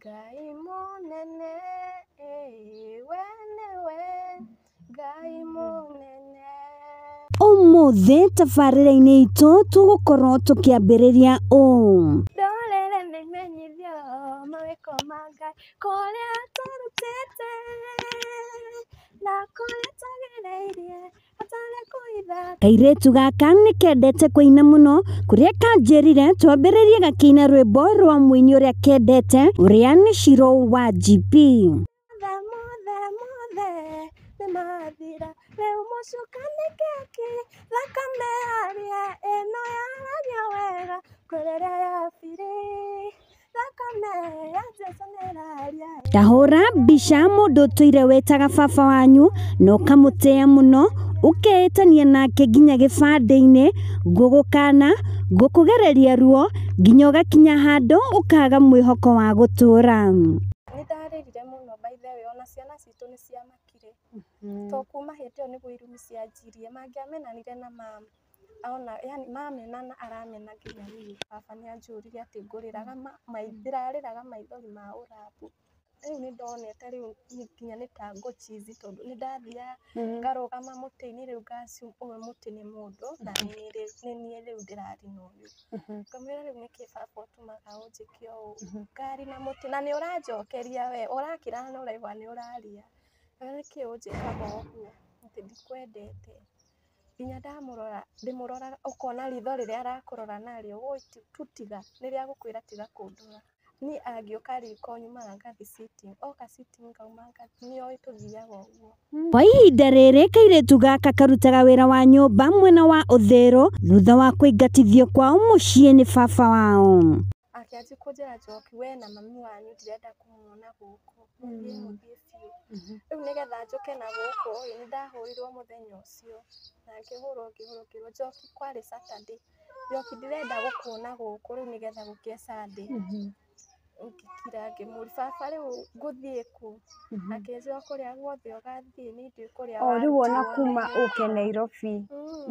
Ngai mũnene, we nĩwe Ngai mũnene. Ũmũthĩ tabarĩra-inĩ itũ tũgũkorwo tũkĩambĩrĩria ũũ. Ndũrĩrĩ nĩimenyithio mawĩko ma Ngai, kũrĩa atũrutĩte na kũrĩa atũgereirie hatarĩ kũhitha. Kairĩtu gaka nĩ kendete kũina mũno, kũrĩa kanjĩrire twambĩrĩrie gakĩina rwĩmbo rwa mũini ũrĩa kendete, ũrĩa nĩ Shiro wa GP. Mothe mothe mothe nĩmathira, rĩu mũcukani keki, thakame yaria ĩno yaragia wega kwĩ rĩrĩa yabire, thakame ya Jesũ nĩĩraria. Ta hũra mbica mũndũ ũtũire wĩtaga baba wanyu na ũkamũtĩa mũno, ũkeĩtania nake nginya gĩbandĩ-inĩ, ngũgũkana, ngũkũgereria ruo nginya ũgakinya handũ ũkaga mwĩhoko wa gũtũra. Nĩndarĩrire mũno by the way, ona ciana citũ nĩciamakire, to kuma hĩndĩ ĩyo nĩguo irumi cianjirie, mangĩamenanire na mama ona yani mamenana aramena nginya niĩ. Baba nĩanjũririe atĩ ngũrĩraga ndĩrarĩraga maithori ma ũrambu. Rĩu nĩndonete rĩu nginya nĩ ta ngũchizi tondũ nĩndathiaga ngarũgama mũtĩ-inĩ rĩu nga assume ũyũ mũtĩ nĩ mũndũ na nĩ niĩ rĩu ndĩrari na ũyũ. Ngamwĩra rĩu nĩkĩ baba ũtũmaga ũnjĩke ũũ, ngari na mũtĩ na nĩũranjokeria we, ũrakira na ũraigua nĩũraria, nĩkĩ ũnjĩkaga ũguo atĩ ndikwendete. Nginya ndamũrora ndĩmũroraga ũkona ritho rĩrĩa arakũrora narĩo woi tu tiga nĩ rĩa gũkwĩra tiga kũndora. Niĩ angĩũka riko nyumaga ngathiĩ sitting, oka sitting ngauma ngathiĩ, nĩoĩ tũthiaga ũguo. Kwa ihinda rĩrĩ kairĩtu gaka karutaga wĩra wa nyũmba mwena wa Ũthĩrũ thutha wa kũingatithio kwao mũciĩ nĩ baba wao. Akĩanjia kũnjĩra Njoki we na mami wanyu ndirenda kũmuona gũkũ, mũthiĩ mũthiĩ biũ. Rĩu nĩgetha njũke na gũkũ ĩ, nĩndahũrirwo mũthenya ũcio na ngĩhũrwo ngĩhũrwo ngĩrwo Njoki kwarĩ Saturday, Njoki ndirenda gũkuona gũkũ rĩu nĩgetha gũkĩe Sunday. Ngĩkira ngĩmũria baba rĩu ngũthiĩ kũ? Akĩnjĩra kũrĩa guothe ũgathiĩ niĩ ndiũĩ kũrĩa O rĩu ona warutirwo kuma nĩkĩ. ũke Nairobi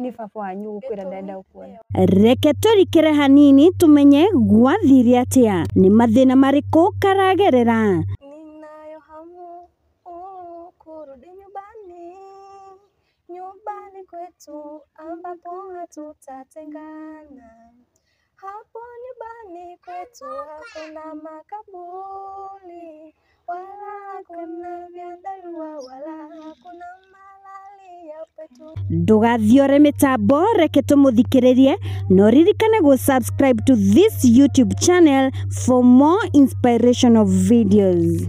nĩ baba wanyu gũkwĩra ndarenda gũkuona. Reke tũrikĩre hanini tũmenye gwathire atĩa, nĩ mathĩna marĩkũ karagerera. Ninayo hamu kurudi nyumbani, nyumbani kwetu ambapo hatutatengana. Hapo nyumbani kwetu hakuna makaburi, wala hakuna vyandarua, wala hakuna malaria kwetu. Ndũgathiore mĩtambo, reke tũmũthikĩrĩrie na ũririkane gũ subscribe to this YouTube channel for more inspirational videos.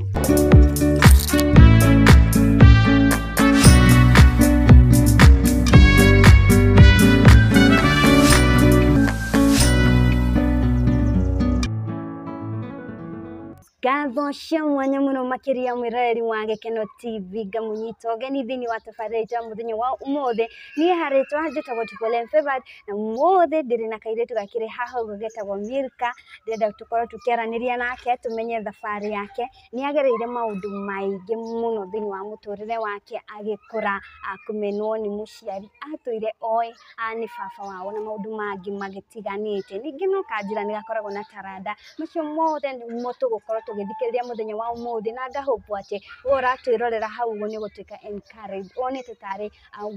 Ngatho cia mwanya mũno makĩria mwĩroreri wa Gĩkeno TV, ngamũnyita ũgeni thĩinĩ wa tabarĩra itũ ya mũthenya wa ũmũthĩ. Niĩ harĩtwa njĩtagwo Triple M Favored, na ũmũthĩ ndĩrĩ na kairĩtu gakĩrĩ haha ũguo getagwo Milka. Ndĩrenda tũkorwo tũkĩaranĩria nake tũmenye thabarĩ yake. Nĩ agereire maũndũ maingĩ mũno thĩinĩ wa mũtũrĩre wake agĩkũra, kũmenwo nĩ mũciari atũire oĩ nĩ baba wao na maũndũ mangĩ magĩtiganĩte. Ningĩ no kanjĩra nĩ gakoragwo na taranda. Macio mothe nĩmo tũgũkorwo tũgĩthikĩrĩria mũthenya wa ũmũthĩ, na ngahope atĩ we ũratwĩrorera hau ũguo nĩ ũgũtuĩka encouraged, wone ta tarĩ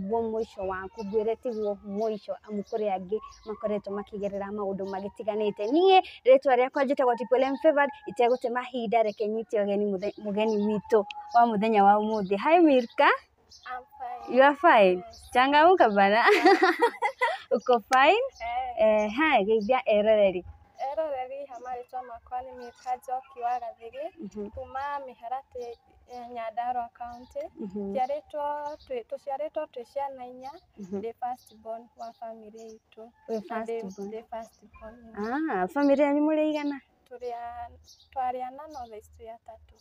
guo mũico waku, ngwĩre tiguo mũico amu kũrĩ angĩ makoretwo makĩgerera maũndũ magĩtiganĩte. Niĩ rĩtwa rĩakwa njĩtagwo Triple M Favored, itegũte mahinda reke nyite ũgeni mũgeni witũ wa mũthenya wa ũmũthĩ. Hi Milka. I'm fine. You are fine? Yes. Changamka bana. Uko fine? Eh. Hai, geithia eroreri. Eroreri ha marĩtwa makwa nĩ Milka Njoki wa Gathigi, kuma Mĩharatĩ, Nyandarua County. Njiarĩtwo tũciarĩtwo twĩ ciana inya, ndĩ first born wa bamĩrĩ itũ. Wĩ Na first born. ndĩ first born. Ah, bamĩrĩ yanyu mũrĩ aigana? Tũrĩ twarĩ ana no thaa ici twĩ atatũ.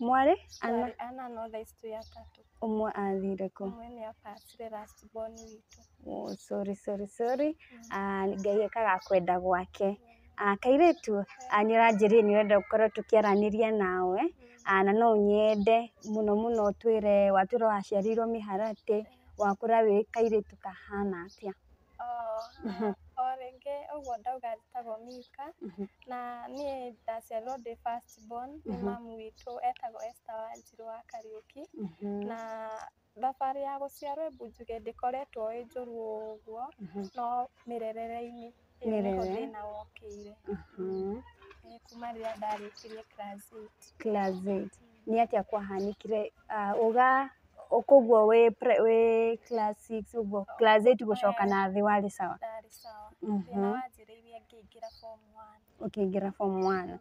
Mwarĩ ana? Twarĩ ana no thaa ici twĩ atatũ. Ũmwe athire kũ? Ũmwe nĩ apacire last born witũ. Oh, sorry, sorry, sorry. Ah, Ngai ekaga kwenda gwake. Ah, kairĩtu, nĩ ũranjĩrire nĩ ũrenda gũkorwo tũkĩaranĩria nawe, na no nyende mũno mũno ũtwĩre, watwĩra waciarĩirwo Mĩharatĩ, wakũra wĩ kairĩtu kahana atĩa? O rĩngĩ Ũguo ndauga njĩtagwo Milka na niĩ ndaciarirwo ndĩ first born nĩ mamu witũ etagwo Esther Wanjirũ wa Kariũki. Na thabarĩ ya gũciarwo embu njuge ndĩkoretwo ĩ njũru ũguo, no mĩrerere-inĩ ĩyo nĩho Mĩrere. thĩna wokĩire. Kuma rĩrĩa ndarĩkirie class 8. Class 8. Nĩ atĩa kwahanĩkire uga koguo wĩ class 6 ũguo, class 8 gũcoka na thĩ warĩ sawa? Ndarĩ sawa. Thĩna wanjĩrĩirie ngĩingĩra form 1. Ũkĩingĩra form 1.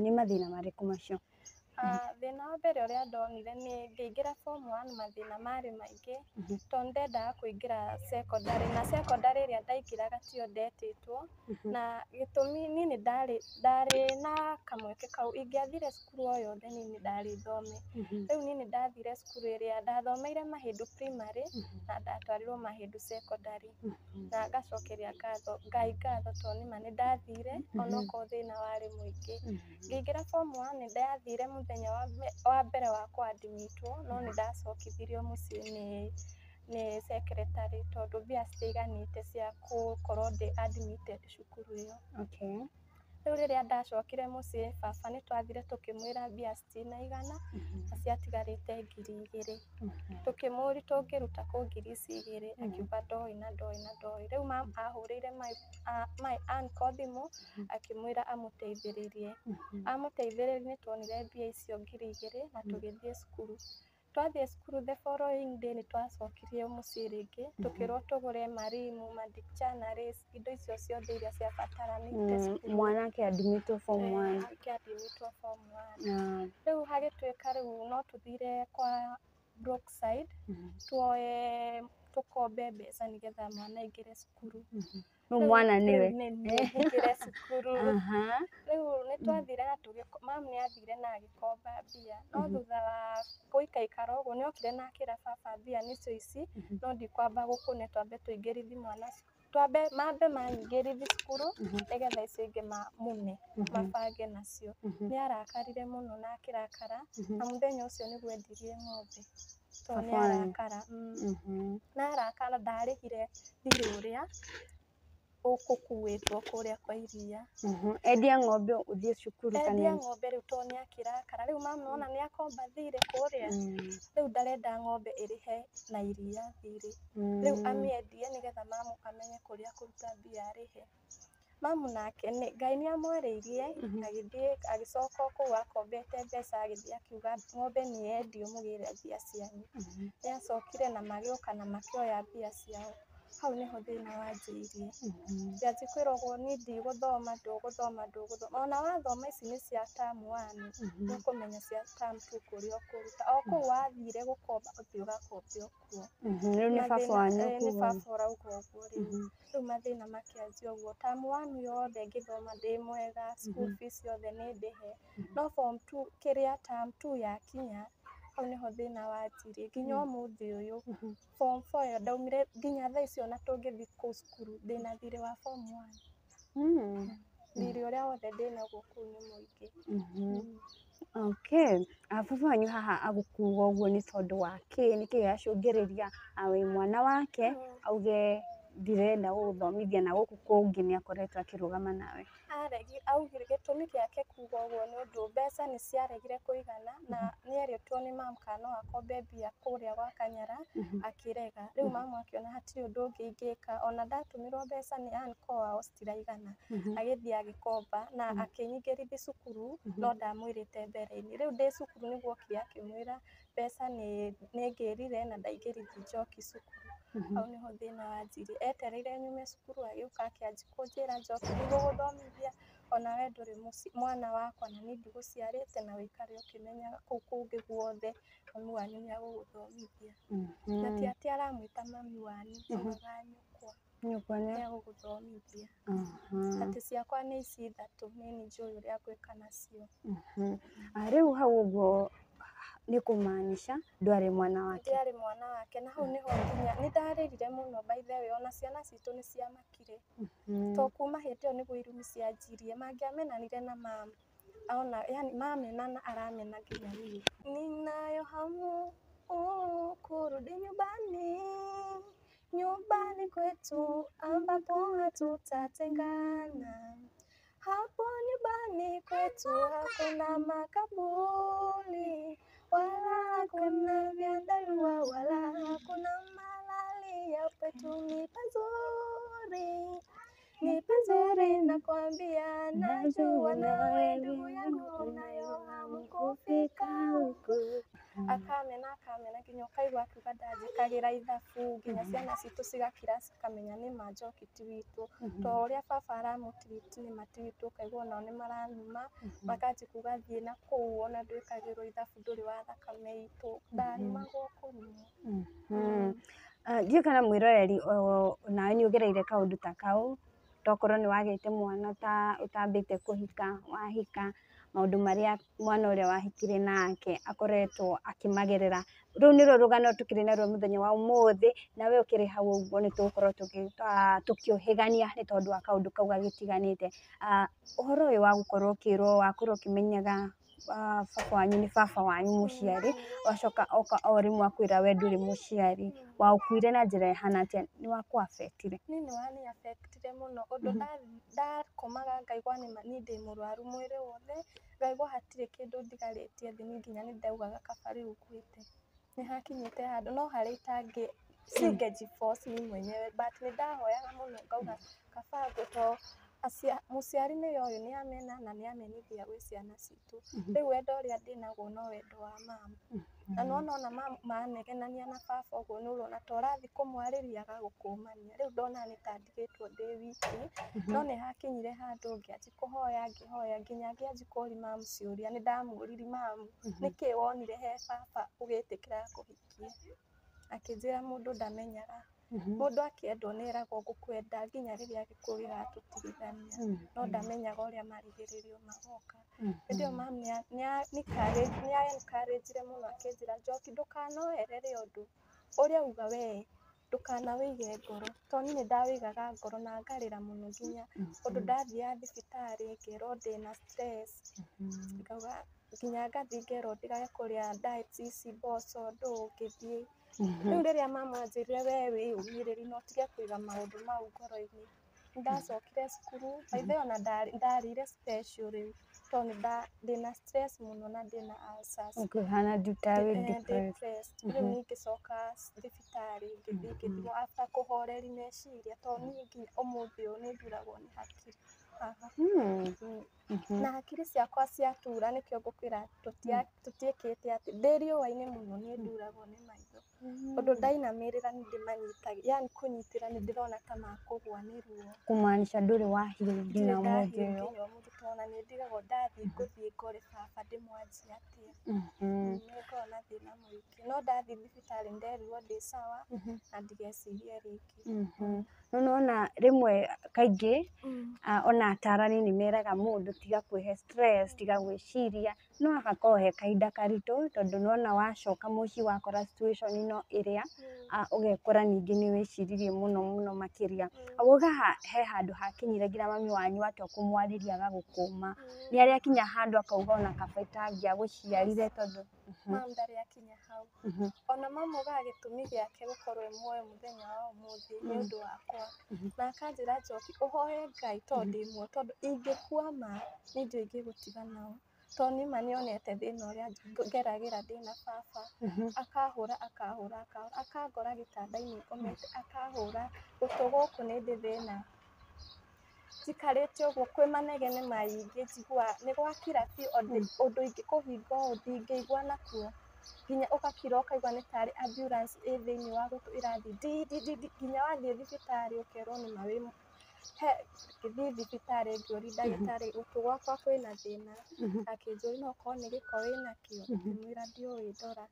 Nĩ mathĩna marĩkũ macio? Thĩna wa mbere ũrĩa ndonire nĩ ngĩingĩra form 1 mathĩna marĩ maingĩ tondũ nĩndendaga kũingĩra secondary na secondary ĩrĩa ndaingĩraga tiyo ndetĩtwo, na gĩtũmi niĩ nĩ ndarĩ na kamweke kau ingĩathire cukuru o yothe niĩ nĩ ndarĩ thome. Rĩu niĩ nĩ ndathire cukuru ĩrĩa ndathomeire Mahĩndũ Primary na ndatwarirwo Mahĩndũ Secondary, na ngacokeria ngatho Ngai ngatho tondũ nĩma nĩ ndathire onokorwo thĩna warĩ mũingĩ. Ngĩingĩra form 1 nĩ ndathire mũthenya wa mbere wa kũ-admit-wo no nĩ ndacokithirio mũciĩ nĩ secretary tondũ mbia citiaiganĩte cia gũkorwo ndĩ admitted cukuru ĩyo. Rĩu rĩrĩa ndacokire mũciĩ baba nĩ twathire tũkĩmwĩra mbia citinaigana na ciatigarĩte 2,000. Tũkĩmũria tũngĩruta kũ 2,000 akiuga ndoĩ na ndoĩ na ndoĩ. Rĩu mum ahũrĩire my uncle thimũ akĩmwĩra amũteithĩrĩrie. Amũteithĩrĩria nĩ tuonire mbia icio 2,000 na tũgĩthiĩ cukuru. Twathiĩ cukuru the following day nĩ twacokirio mũciĩ rĩngĩ tũkĩrwo tũgũre marimũ, ma dictionaries, indo icio ciothe iria ciabataranĩte cukuru. Mwana akĩ-admit-wo form 1. Akĩ-admit-wo form 1. Rĩu hagĩtuĩka rĩu no tũthire kwa Brookside tuoe tũkombe mbeca nĩgetha mwana aingĩre cukuru. Rĩu mwana nĩwe. Rĩu nĩ niĩ nyingĩre cukuru. Rĩu nĩ twathire na mam nĩ athire na agĩkomba mbia, no thutha wa gũikaikara ũguo nĩ okire na akĩra baba mbia nĩcio ici, no ndikwamba gũkũne twambe tũingĩrithi mwana twambe mambe manyingĩrithi cukuru nĩgetha icio ingĩ mũne mabange nacio. Nĩ arakarire mũno na akĩrakara na mũthenya ũcio nĩguo endirie ng'ombe tondũ nĩ Baba wanyu. arakara. Na arakara ndarĩhire thirĩ ũrĩa ũgũkuĩtwo kũrĩa kwa iria. Endia ng'ombe ũthiĩ cukuru kana? Endia ng'ombe rĩu tondũ nĩ akĩrakara. Rĩu mama ona nĩ akomba thirĩ kũrĩa, rĩu ndarenda ng'ombe ĩrĩhe na iria thirĩ. Rĩu amĩendie nĩgetha mamu amenye kũrĩa akũruta mbia arĩhe. Mamu nake nĩ Ngai nĩ amwarĩirie agĩthiĩ agĩcoka o kũu akombete mbeca agĩthiĩ akiuga ng'ombe nĩ yendio mũgĩre mbia cianyu. Nĩ acokire na magĩũka na makĩoya mbia ciao. Hau nĩho thĩna wanjĩirie. Ngĩanjia kwĩrwo niĩ ndigũthoma ndũgũthoma ndũgũthoma ona wathoma ici nĩ cia term one nĩ ũkũmenya cia term two kũrĩa ũkũruta. O kũu wathire gũkomba ũthiĩ ũgakombe o kuo. Rĩu nĩ baba wanyu Nĩ ũkuga? Baba ũrauga ũguo rĩu. Rĩu mathĩna makĩanjia ũguo. Term one yothe ngĩthoma ndĩ mwega, school fees yothe nĩ ndĩhe. No form two kĩrĩa term two yakinya hau nĩho thĩna wanjirie nginya ũmũthĩ ũyũ. Form four ĩyo ndaumire nginya thaa ici ona tũngĩthiĩ kũu cukuru ndĩna thirĩ wa form one. Thirĩ ũrĩa wothe ndĩnaguo kũu nĩ mũingĩ. Okay. Baba wanyu haha agũkuga ũguo nĩ tondũ wa kĩ? Nĩkĩ gĩacũngĩrĩria wĩ mwana wake auge ndirenda gũgũthomithia na gũkũ kũngĩ nĩ akoretwo akĩrũgama nawe? Aregi augire gĩtũmi gĩake kuga ũguo nĩ ũndũ mbeca nĩ ciaregire kũigana na nĩerĩtwo nĩ mam kana no akombe mbia kũrĩa gwa Kanyara akĩrega. Rĩu mamu akĩona hatirĩ ũndũ ũngĩ ingĩka ona ndatũmĩrwo mbeca nĩ uncle wao citiraigana. Agĩthiĩ agĩkomba na akĩnyingĩrithia cukuru no ndamwĩrĩte mbere-inĩ. Rĩu ndĩ cukuru nĩguo okire akĩmwĩra mbeca nĩ ngĩrire na ndaingĩrithio njoki cukuru. Hau nĩho thĩna wanjirie. Etereire nyume cukuru agĩũka akĩanjia kũnjĩra njoki ndigũgũthomithia ona we ndũrĩ mwana wakwa na niĩ ndigũciarĩte na ũikare ũkĩmenyaga kũu kũngĩ guothe mami wanyu nĩ agũgũthomithia. Na ti atĩ aramwĩta mami wanyu, augaga nyũkwa. Nyũkwa nĩ agũgũthomithia. Atĩ ciakwa nĩ ici ithatũ nĩ niĩ njũĩ ũrĩa ngwĩka nacio. Rĩu hau ũguo nĩ kũmaanisha ndwarĩ mwana wake? Ndiarĩ mwana wake na hau nĩho nginya nĩ ndarĩrire mũno by the way ona ciana citũ nĩ ciamakire. To kuma hĩndĩ ĩyo nĩguo irumi cianjirie mangĩamenanire na mam ona yani mamenana aramena nginya niĩ. Ninayo hamu kurudi nyumbani Nyumbani kwetu ambapo hatutatengana. Hapo nyumbani kwetu hakuna makaburi, wala hakuna vyandarua, wala hakuna malaria. Kwetu ni pazuri, ni pazuri nakwambia, najua nawe ndugu yangu unayo hamu kufika huko. Akamena akamena nginya ũkaigua akiuga ndanjĩkagĩra ithabu nginya ciana citũ cigakira cikamenya nĩ ma Njoki ti witũ, to ũrĩa baba aramũtiriti nĩ ma ti witũ, ũkaigua onao nĩ maranuma makanjia kuga thiĩ na kũu ona ndwĩkagĩrwo ithabu ndũrĩ wa thakame itũ, ndanumagwo kũnumwo. Ndiũĩ kana mwĩroreri nawe nĩ ũgereire kaũndũ ta kau, tokorwo nĩ wagĩte mwana ta ũtambĩte kũhika, wahika, maũndũ marĩa mwana ũrĩa wahikire nake akoretwo akĩmagerera. Rũu nĩruo rũgano tũkĩrĩ naruo mũthenya wa ũmũthĩ, na we ũkĩrĩ hau ũguo nĩ tũgũkorwo tũkĩũhĩgania nĩ tondũ wa kaũndũ kau gagĩtiganĩte. Ũhoro ũyũ wa gũkorwo ũkĩrwo wakorwo ũkĩmenyaga baba wanyu nĩ baba wanyu mũciari, wacoka oka o rĩmwe akwĩra we ndũrĩ mũciari, waũkuire na njĩra ĩhana atĩa, nĩ wakũ affect-ire? Niĩ nĩ wani affect-ire mũno ũndũ ndakomaga ngaigua nĩma niĩ ndĩ mũrwaru mwĩrĩ wothe, ngaigua hatirĩ kĩndũ ndigarĩtie thĩ, niĩ nginya nĩ ndaugaga kaba rĩu nguĩte. Nĩ hakinyĩte handũ no harĩa itangĩ singejiforce niĩ mwenyewe but nĩ ndahoyaga mũno ngauga kaba ngue to mũciari nĩwe ũyũ nĩ amena na nĩ amenithia gwĩ ciana citũ. Rĩu wendo ũrĩa ndĩnaguo no wendo wa mama. Na nĩwona ona manegenania na baba ũguo nĩ ũrona ta ũrathiĩ kũmwarĩria agagũkũmania. Rĩu ndona nĩ ta ndigĩtwo ndĩ wiki, no nĩ hakinyire handũ ngĩanjia kũhoya ngĩhoya nginya ngĩanjia kũria mamu ciũria. Nĩ ndamũririe mamu nĩkĩ wonire he baba ũgĩtĩkĩra kũhikia? Akĩnjĩra mũndũ ndamenyaga. Mũndũ akĩendwo nĩ eragwo ngũkwenda nginya rĩrĩa gĩkuũ gĩgatũtigithania, no ndamenyaga ũrĩa marigĩrĩrio magoka. Hĩndĩ ĩyo mamu nĩ a encourage-ire mũno akĩnjĩra Njoki ndũkanoerere ũndũ, ũrĩa auga we ndũkanawĩige ngoro, tondũ niĩ nĩ ndawĩigaga ngoro na ngarĩra mũno nginya ũndũ ndathiaga thibitarĩ ngerwo ndĩna stress, ngauga nginya ngathiĩ ngerwo ndigage kũrĩa diet ici mboco ndũũ ngĩthiĩ. Rĩu rĩrĩa mamu anjĩrire we wĩyũmĩrĩrie na ũtige kũiga maũndũ mau ngoro-inĩ, nĩ ndacokire cukuru, by the way ona ndarĩire special rĩu tondũ ndĩna stress mũno na ndĩna ulcers. Ũkĩhana ta wĩ depressed. Rĩu niĩ ngĩcoka thibitarĩ ngĩthiĩ ngĩthimwo after kũhoreria meciria tondũ niĩ nginya ũmũthĩ ũyũ nĩ nduragwo nĩ hakiri haha. Na hakiri ciakwa ciatura nĩkĩo ngũkwĩra tũtiĩkĩte atĩ ndĩ riũa-inĩ mũno nĩ nduragwo nĩ maitho. Ũndũ ndainamĩrĩra nĩ ndĩmanyitaga, yani kũnyitĩra nĩ ndĩrona ta makũgwa nĩ ruo. Kũmaanisha ndũrĩ wahiũ nginya Ndirĩ ũmũthĩ ndahiũ ũyũ. nginya ũmũthĩ tondũ ona nĩ ndigagwo ndathiĩ ngũthiĩ ngore baba ndĩmwanjie atĩa. Nĩ ngoragwo na thĩna mũingĩ no ndathiĩ thibitarĩ nĩ nderirwo ndĩ sawa na ndigecirie rĩngĩ. No nĩwona rĩmwe kaingĩ ona atarani nĩ meraga mũndũ tiga kwĩhe stress, tiga gwĩciria, no hagakorwo he kahinda karitũ tondũ nĩwona wacoka mũciĩ wakora situation no ĩrĩa, ũgekora ningĩ nĩ wĩciririe mũno mũno makĩria. Wauga he handũ hakinyire nginya mami wanyu watua kũmwarĩria agagũkũma, nĩ arĩ akinya handũ akauga ona kaba itangĩagũciarire tondũ Mamu ndarĩ akinya hau. Ona mamu augaga gĩtũmi gĩake gũkorwo e muoyo mũthenya wa ũmũthĩ nĩ ũndũ wakwa. Na akanjĩra Njoki ũhoe Ngai tondũ ndĩ muoyo tondũ ingĩkua ma niĩ ndiũĩ ingĩgũtiga naũ. Tondũ nĩma nĩonete thĩna ũrĩa ngeragĩra ndĩna baba. Akahũra akahũra akahũra akangora gĩtanda-inĩ ngomete akahũra gũtũ gũkũ nĩ ndĩ thĩna. Njikarĩte ũguo kwĩ manegene maingĩ njiguaga nĩ gwakira biũ ũndũ ingĩkũhinga ũũ ndingĩigua nakuo. Nginya ũgakira ũkaigua nĩ tarĩ ambulance ĩ thĩinĩ wa gũtũ ĩrathiĩ ndi ndi ndi nginya wathiĩ thibitarĩ ũkerwo nĩma wĩ he ngĩthiĩ thibitarĩ ngĩũria ndagĩtarĩ gũtũ gwakwa kwĩna thĩna, akĩnjũria no ũkorwo nĩ gĩko wĩnakĩo, ngĩmwĩra ndiũĩ ndora,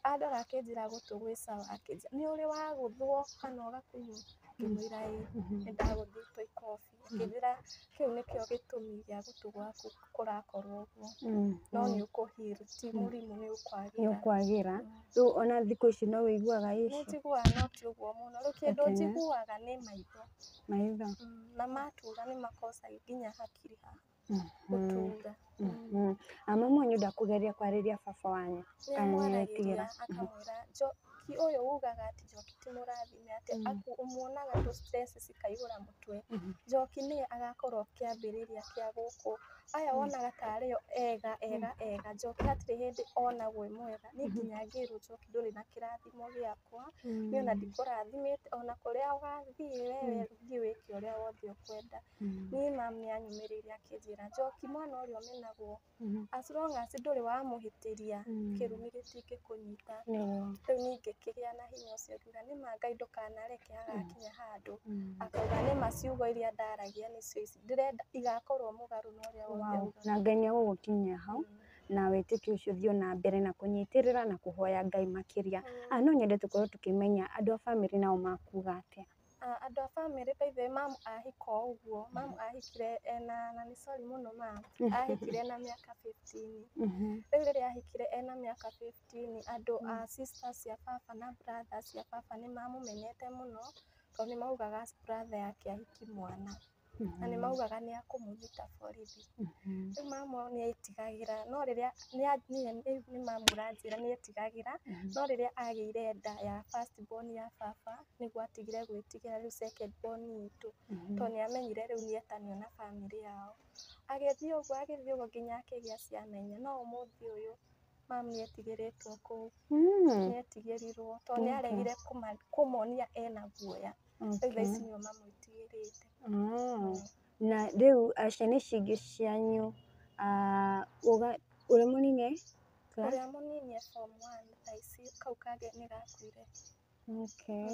andora akĩnjĩra gũtũ gwĩ sawa, akĩnjĩra nĩ ũrĩ wagũthwo kana ũgakunywo, ngĩmwĩra ĩĩ nĩ ndagũthĩtwo ikobi, akĩnjĩra kĩu nĩkĩo gĩtũmi gĩa gũtũ gwaku kũrakorwo ũguo, no nĩ ũkũ heal ti mũrimũ nĩ Nĩ ũkwagĩra. ũkwagĩra, rĩu ona thikũ ici no wĩiguaga Nĩ issue? njiguaga no ti ũguo mũno, rĩu kĩndũ njiguaga nĩ maitho. Maitho. Na matura nĩ makocaga nginya hakiri haha gũtura. Mami wanyu ndakũgeria kwarĩria baba wanyu Nĩ kana nĩ amwaragĩria etigĩra? akamwĩra Njoki ũyũ ugaga atĩ Njoki ti mũrathime atĩa, ũmuonaga tũ stress cikaihũra mũtwe. Njoki nĩye agakorwo kĩambĩrĩria kĩa gũkũ. Aya wonaga tarĩo ega ega ega, Njoki hatirĩ hĩndĩ onagwo e mwega. Niĩ nginya ngĩrwo Njoki ndũrĩ na kĩrathimo gĩakwa, niĩ ona ndikũrathimĩte, ona kũrĩa ũgathiĩ wewe thiĩ wĩke ũrĩa wothe ũkwenda. Niĩ mami nĩanyũmĩrĩirie akĩnjĩra Njoki mwana ũrĩa ũmenagwo, as long as ndũrĩ wamũhĩtĩria, kĩrumi gĩtingĩkũnyita. Rĩu niĩ ngĩkĩgĩa na hinya ũcio ngiuga nĩma Ngai ndũkanareke hagakinya handũ akauga nĩma ciugo iria ndaragia nĩcio ici ndĩrenda igakorwo mũgarũ na ũrĩa wothe Wow. Na Ngai nĩ egũgũkinyia hau na wĩtĩkio ũcio ũthiĩ na mbere na kũnyitĩrĩra na kũhoya Ngai makĩria. No nyende tũkorwo tũkĩmenya andũ a bamĩrĩ nao makuga atĩa. Andũ a bamĩrĩ by the way mamu ahika o ũguo, mamu ahikire ena, na nĩ sorry mũno mamu, ahikire ena mĩaka 15. Rĩu rĩrĩa ahikire ena mĩaka 15, andũ a sisters cia baba na brothers cia baba nĩ mamũmenete mũno, tondũ nĩ maugaga brother yake ahiki mwana, na nĩ maugaga nĩ akũmũnyita borithi. Rĩu mamu nĩ etigagĩra, no rĩrĩa nĩ mamu ũranjĩra nĩ etigagĩra, no rĩrĩa agĩire nda ya first born ya baba, nĩguo atigire gwĩtigĩra rĩu second born itũ, tondũ nĩ amenyire rĩu nĩ etanio na bamĩrĩ yao. Agĩthiĩ ũguo agĩthiĩ ũguo nginya akĩgĩa ciana inya, no ũmũthĩ ũyũ mamu nĩ etigĩrĩtwo kũu, nĩ etigĩrirwo tondũ nĩ aregire kũmonia ena guoya. Rĩu thaa ici nĩo mamwĩtigĩrĩte. Na rĩu ciana ici ingĩ cianyu, ũrĩa mũnini class? Ũrĩa mũnini e form 1 thaa ici, kau kangĩ nĩ gakuire. Okay.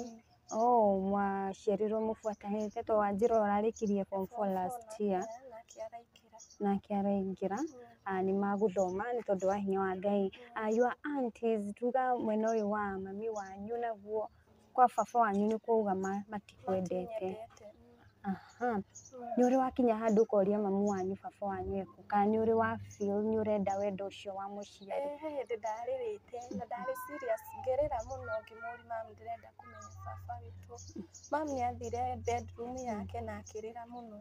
Oh, mwaciarirwo mũbuatanĩte to wanjĩra ũrarĩkirie form 4 last year. Nake araingĩra. Nake araingĩra. Nĩ magũthoma nĩ tondũ wa hinya wa Ngai. Your aunties, tuga mwena ũyũ wa mami wanyu naguo kwa baba wanyu nĩ kuauga matikwendete. Matinyendete. Aha. Nĩ ũrĩ wakinya handũ ũkoria mamu wanyu baba wanyu ekũ, kana nĩ ũrĩ wa feel nĩ ũrenda wendo ũcio wa mũciari? He hĩndĩ ndarĩrĩte na ndarĩ serious ngĩrĩra mũno ngĩmũria mamu ndĩrenda kũmenya baba witũ. Mamu nĩ athire bedroom yake na akĩrĩra mũno,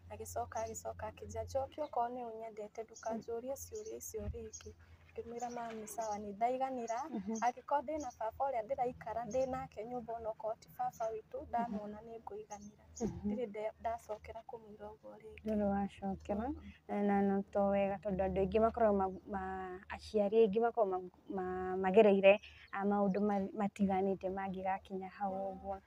agĩcoka agĩcoka akĩnjĩra Njoki okorwo nĩ ũnyendete ndũkanjũrie ciũria icio rĩngĩ. Ngĩmwĩra mamu sawa nĩ ndaiganĩra, angĩkorwo ndĩna baba ũrĩa ndĩraikara ndĩnake nyũmba onokorwo ti baba witũ ndamwona nĩ ngũiganĩra. Ndirĩ ndacokera kũmwĩra ũguo rĩngĩ. Ndũrĩ wacokera na no to wega tondũ andũ aingĩ makoragwo aciari aingĩ makoragwo magereire maũndũ matiganĩte mangĩgakinya hau ũguo.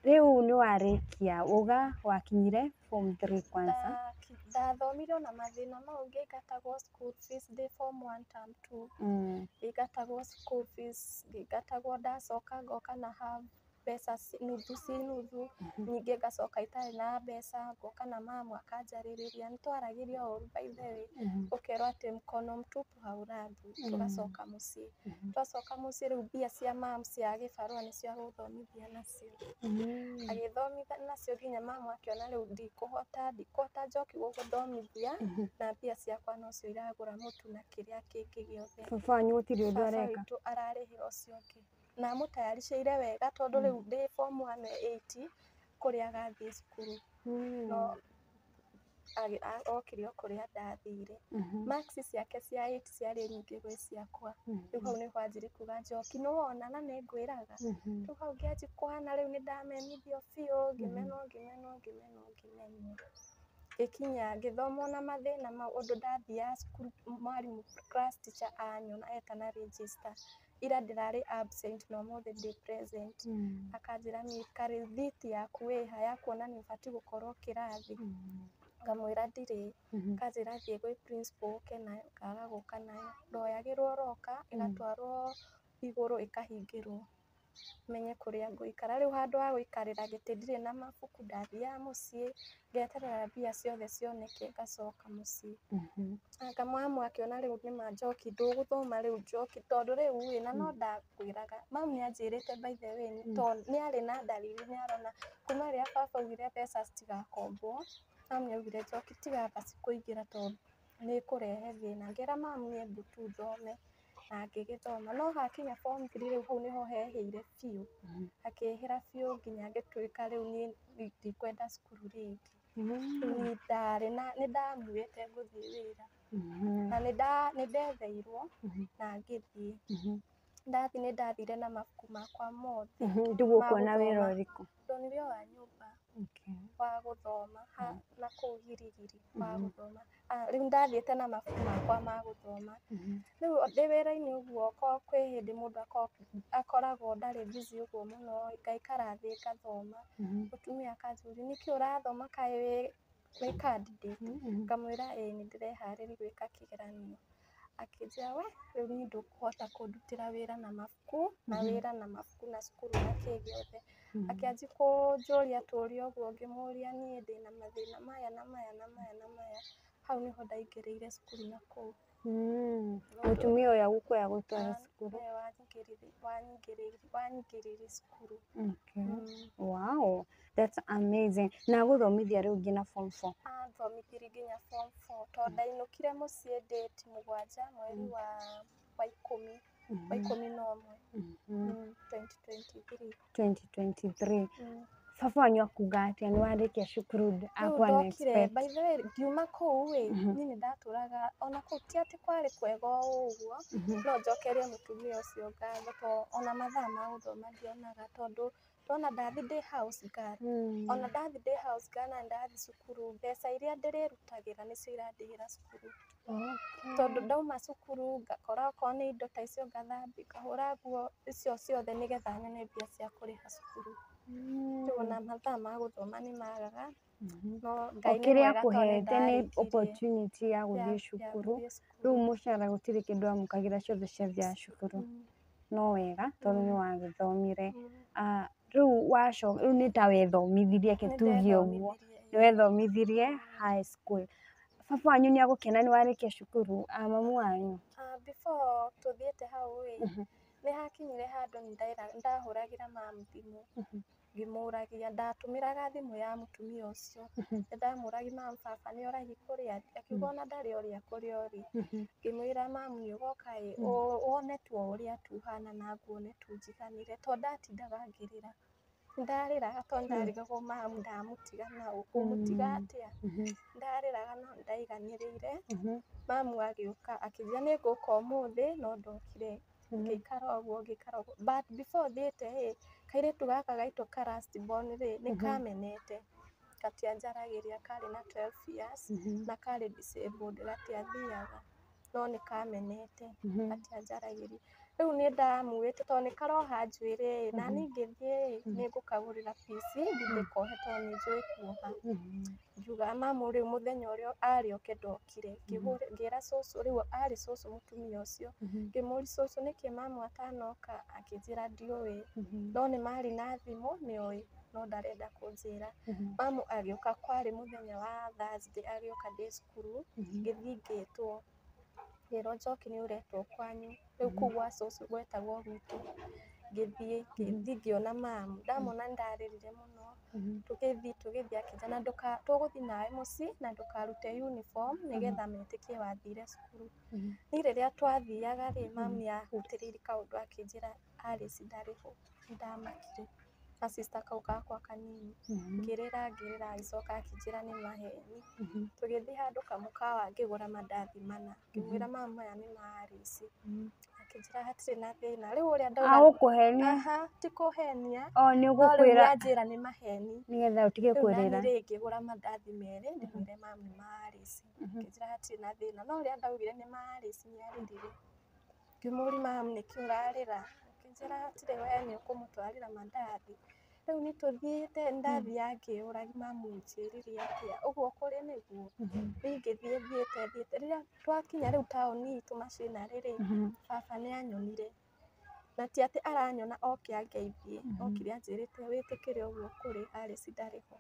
Rĩu nĩ warĩkia uga wakinyire form 3 kwanza. Ndathomire ona mathĩna mau ngĩingatagwo school fees ndĩ form 1 term 2. Ngĩingatagwo school fees, ngĩingatagwo ndacoka ngoka na half mbeca nuthu ci nuthu, ningĩ ngacoka itarĩ na mbeca ngoka na mamu akanjarĩrĩria. Nĩ twaragĩrio ũru by the way, ũkerwo atĩ mkono mtupu haurambwi. Tũgacoka mũciĩ, twacoka mũciĩ rĩu mbia cia mamu cia gĩbarũa nĩcio agũthomithia nacio. Agĩthomithia nacio nginya mamu akĩona rĩu ndikũhota Njoki gũgũthomithia na mbia ciakwa nocio iragũra mũtu na kĩrĩa kĩngĩ gĩothe. Baba wanyu gũtirĩ ũndũ Baba areka? witũ ararĩhĩra ũcio ũngĩ na amũtayaricĩire wega tondũ rĩu ndĩ form 1 8 kũrĩa agathiĩ cukuru, no okire o kũrĩa ndathire. Marks ciake cia 8 ciarĩ nyingĩ gwĩ ciakwa. Rĩu hau nĩho anjirie kuga Njoki nĩ wona na nĩ ngwĩraga. Rĩu hau ngĩanjia kũhana rĩu nĩ ndamenithio biũ, ngĩmenwo ngĩmenwo ngĩmenwo ngĩmenwo. Ngĩkinya ngĩthoma ona mathĩna mau ũndũ ndathiaga cukuru mwarimũ class teacher anyona etana register, ira ndĩrarĩ absent na ũmũthĩ ndĩ present. Akanjĩra niĩ karĩthiti yaku ĩha ya kuonania ũbatiĩ gũkorwo kĩrathi. Ngamwĩra ndirĩ, akanjĩra thiĩ gwĩ principal ũke nayo, ngaga gũka nayo. Ndoyagĩrwo roka ĩgatwarwo igũrũ ĩkahingĩrwo menye kũrĩa ngũikara. Rĩu handũ ha gũikarĩra gĩtĩ ndirĩ na mabuku ndathiaga mũciĩ ngeterera mbia ciothe cioneke ngacoka mũciĩ. Anga mamu akĩona rĩu nĩma Njoki ndũgũthoma rĩu Njoki tondũ rĩu ĩ na no ndakwĩraga. Mamu nĩ anjĩrĩte by the way tondũ nĩ arĩ na ndariri nĩ arona kuma rĩrĩa baba augire mbeca citigakombwo, mamu nĩ augire Njoki tiga basi kũingĩra tondũ nĩ ĩkũrehe thĩna. Ngĩra mamu niĩ mbu tu thome na ngĩgĩthoma, no hakinya form 3 rĩu hau nĩho hehĩire biũ, hakĩhĩra biũ nginya ngĩtuĩka rĩu niĩ ndikwenda cukuru rĩngĩ. Rĩu niĩ ndarĩ na nĩ ndamuĩte ngũthiĩ wĩra na nĩ ndetheirwo na ngĩthiĩ. Ndathi nĩ ndathire na mabuku makwa mothe. Rĩu Ma ũkuona wĩra gũthoma. Ũrĩkũ? Ndonire o wa nyũmba wa gũthoma na kũu Girigiri wa gũthoma. Ah, rĩu ndathiĩte na mabuku makwa ma gũthoma. Rĩu ndĩ wĩra-inĩ ũguo ko kwĩ hĩndĩ mũndũ akoragwo ndarĩ busy ũguo mũno, ngaikara thĩ ngathoma. Mũtumia akanjũria, nĩkĩ ũrathoma kaĩ wĩ candidate? Ngamwĩra ĩĩ nĩ ndĩreharĩria gwĩka kĩgeranio. Akĩnjĩra we rĩu niĩ ndũkũhota kũndutĩra wĩra na mabuku na wĩra na mabuku na cukuru na kĩ gĩothe. Akĩanjia kũnjũria tũũria ũguo, ngĩmũria niĩ ndĩna mathĩna maya na maya na maya na maya. Hau nĩho ndaingĩrĩire cukuru na kũu. Mũtumia ũyũ agũkuoya gũtwara cukuru? Nĩwe wanyingĩrĩirie cukuru. Wow, that's amazing. Na agũthomithia rĩu nginya form four? Anthomithirie nginya form four, tondũ ndainũkire mũciĩ date 7 mweri wa 11, wa 11, 2023. 2023. Baba wanyu akuga atĩa nĩ warĩkia cukuru? Rĩu Akwa ndokire, expect by the way, ngiuma kũu ĩ, niĩ nĩ ndatũraga ona kũu ti atĩ kwarĩ kwega o ũguo, no njokerie mũtumia ũcio ngatho tondũ ona mathaa ma gũthoma ndionaga, tondũ ndona ndathi ndĩ house girl, ona ndathi ndĩ house girl na ndathi cukuru, mbeca iria ndĩrĩrutagĩra nĩcio irandĩhĩra cukuru, tondũ ndauma cukuru ngakora okorwo nĩ indo ta icio ngathambia, ngahũra nguo icio ciothe nĩgetha nyone mbia cia kũrĩha cukuru. Rĩu ona mathaa ma gũthoma nĩ magaga, no O Ngai nĩ kĩrĩa mwega tondũ nĩ akũhete nĩ ndarĩkirie. Opportunity ya gũthiĩ Ya cukuru. Gũthiĩ cukuru. Rĩu mũcara gũtirĩ kĩndũ amũkagĩra, ciothe ciathiaga cukuru. No wega tondũ nĩ wagĩthomire. Ah, rĩu wacoka rĩu nĩ ta wethomithirie, ke Nĩ tuge ũguo. ndethomithirie. Nĩ wethomithirie high school. Baba wanyu nĩ agũkena nĩ warĩkia cukuru? A mamu wanyu? Ah, before tũthiĩte hau ĩ, nĩ hakinyire handũ nĩ ndahũragĩra mamu thimũ ngĩmũragia, ndatũmĩraga thimũ ya mũtumia ũcio, nĩ ndamũragia, "Mamu, baba nĩ oragia kũrĩa arĩ?" Akiuga ona ndarĩ oria kũrĩa ũrĩ. Ngĩmwĩra, "Mamu, nĩ ũgoka ĩ wone tu o ũrĩa tu ũhana na nguone tu njiganĩre," tondũ ndatindaga ngĩrĩra, ndarĩraga tondũ ndarigagwo mamu ndamũtiga naũ, ngũmũtiga atĩa? Ndarĩraga no nĩndaiganĩrĩire. Mamu agĩũka akĩnjĩra nĩ ngũka ũmũthĩ, no ndokire. Ngĩikara ũguo, ngĩikara ũguo, but before thiĩte ĩ, kairĩtu gaka gaitũ ka last born rĩ, nĩ kamenete, gatianjaragĩria, karĩ na 12 years na karĩ disabled, gatiathiaga, no nĩ kamenete, gatianjaragĩria. Rĩu nĩ ndamuĩte tondũ nĩ karoha njuĩrĩ ĩ, na niĩ ngĩthiĩ ĩ, nĩ ngũkagũrĩra piece thiĩ ndĩkohe tondũ nĩ njũĩ kuoha. Ngiuga mamu rĩu mũthenya ũrĩa arĩ oke ndokire, ngĩra cũcũ, rĩu arĩ cũcũ mũtumia ũcio, ngĩmũria, "Cũcũ, nĩkĩ mamu atanoka?" Akĩnjĩra ndiũĩ, no nĩ marĩ na thimũ nĩoĩ, no ndarenda kũnjĩra. Mamu agĩũka, kwarĩ mũthenya wa Thursday, agĩũka ndĩ cukuru, ngĩthiĩ ngĩtwo, ngĩrwo, "Njoki, nĩ ũretwo kwanyu." Rĩu kũu gwa cũcũ gwetagwo gwitũ. Ngĩthiĩ ngĩona mamu, ndamona nĩ ndarĩrire mũno. Tũgĩthiĩ akĩnjĩra na tũgũthiĩ nawe mũciĩ na ndũkarute uniform nĩgetha metĩkie wathire cukuru. Niĩ rĩrĩa twathiaga rĩ, mamu nĩ ahutĩrĩirie kaũndũ akĩnjĩra Alice ndarĩ ho. Nĩ ndamakire na sister kau gakwa kanini, ngĩrĩra ngĩrĩra, agĩcoka akĩnjĩra nĩ maheni. Tũgĩthiĩ handũ kamũkawa, ngĩgũra mandathi mana, ngĩmwĩra, "Mamu, maya nĩ ma Alice." Akĩnjĩra hatirĩ na thĩna. Rĩu ũrĩa ndauga Agũkũhenia? Aha, ti kũhenia. O nĩ No rĩu ũgũkwĩra nĩanjĩra nĩ maheni. Nĩgetha ũtige Rĩu kũrĩra. nani rĩ, ngĩgũra mandathi merĩ ndĩmwĩre, "Mamu, nĩ ma Alice." Akĩnjĩra hatirĩ na thĩna, no ũrĩa ndaugire nĩ ma Alice nĩ arĩrire. Ngĩmũria, "Mamu, nĩkĩ ũrarĩra?" Akĩnjĩra hatirĩ, we nĩ ũkũmũtwarĩra mandathi. Rĩu nĩ tũthiĩte, ndathiaga ngĩyũragia, mamu ũnjĩrire atĩa ũguo kũrĩ nĩguo? Niĩ ngĩthiĩ thiĩte thiĩte, rĩrĩa twakinya rĩu taũni itũ macinarĩ rĩ, baba nĩ anyonire, na ti atĩ aranyona oke angeithie, okire anjĩrĩte, "Wĩtĩkĩre ũguo kũrĩ, Alice ndarĩ ho."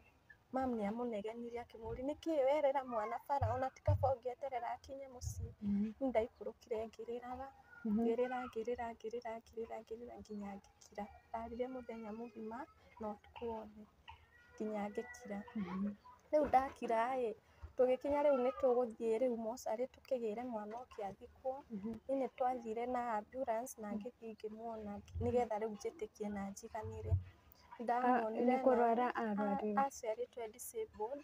Mamu nĩ amũnegenirie akĩmũria, "Nĩkĩ werĩra mwana bara? Ona ti kaba ũngĩeterera akinye mũciĩ." Niĩ ndaikũrũkire ngĩrĩraga, ngĩrĩra ngĩrĩra ngĩrĩra ngĩrĩra ngĩrĩra nginya ngĩkira. Ndarire mũthenya mũgima na ũtukũ wothe nginya ngĩkira. Rĩu ndakira ĩ, tũgĩkinya rĩu nĩ tũgũthiĩ rĩu mocarĩ tũkĩgĩre mwana oke athikwo. Niĩ nĩ twathire na ambulance na ngĩthiĩ ngĩmuona nĩgetha rĩu njĩtĩkie na njiganĩre. Ndamuonire. Nĩ kũrwara arwarire? Aciarĩtwo e disabled.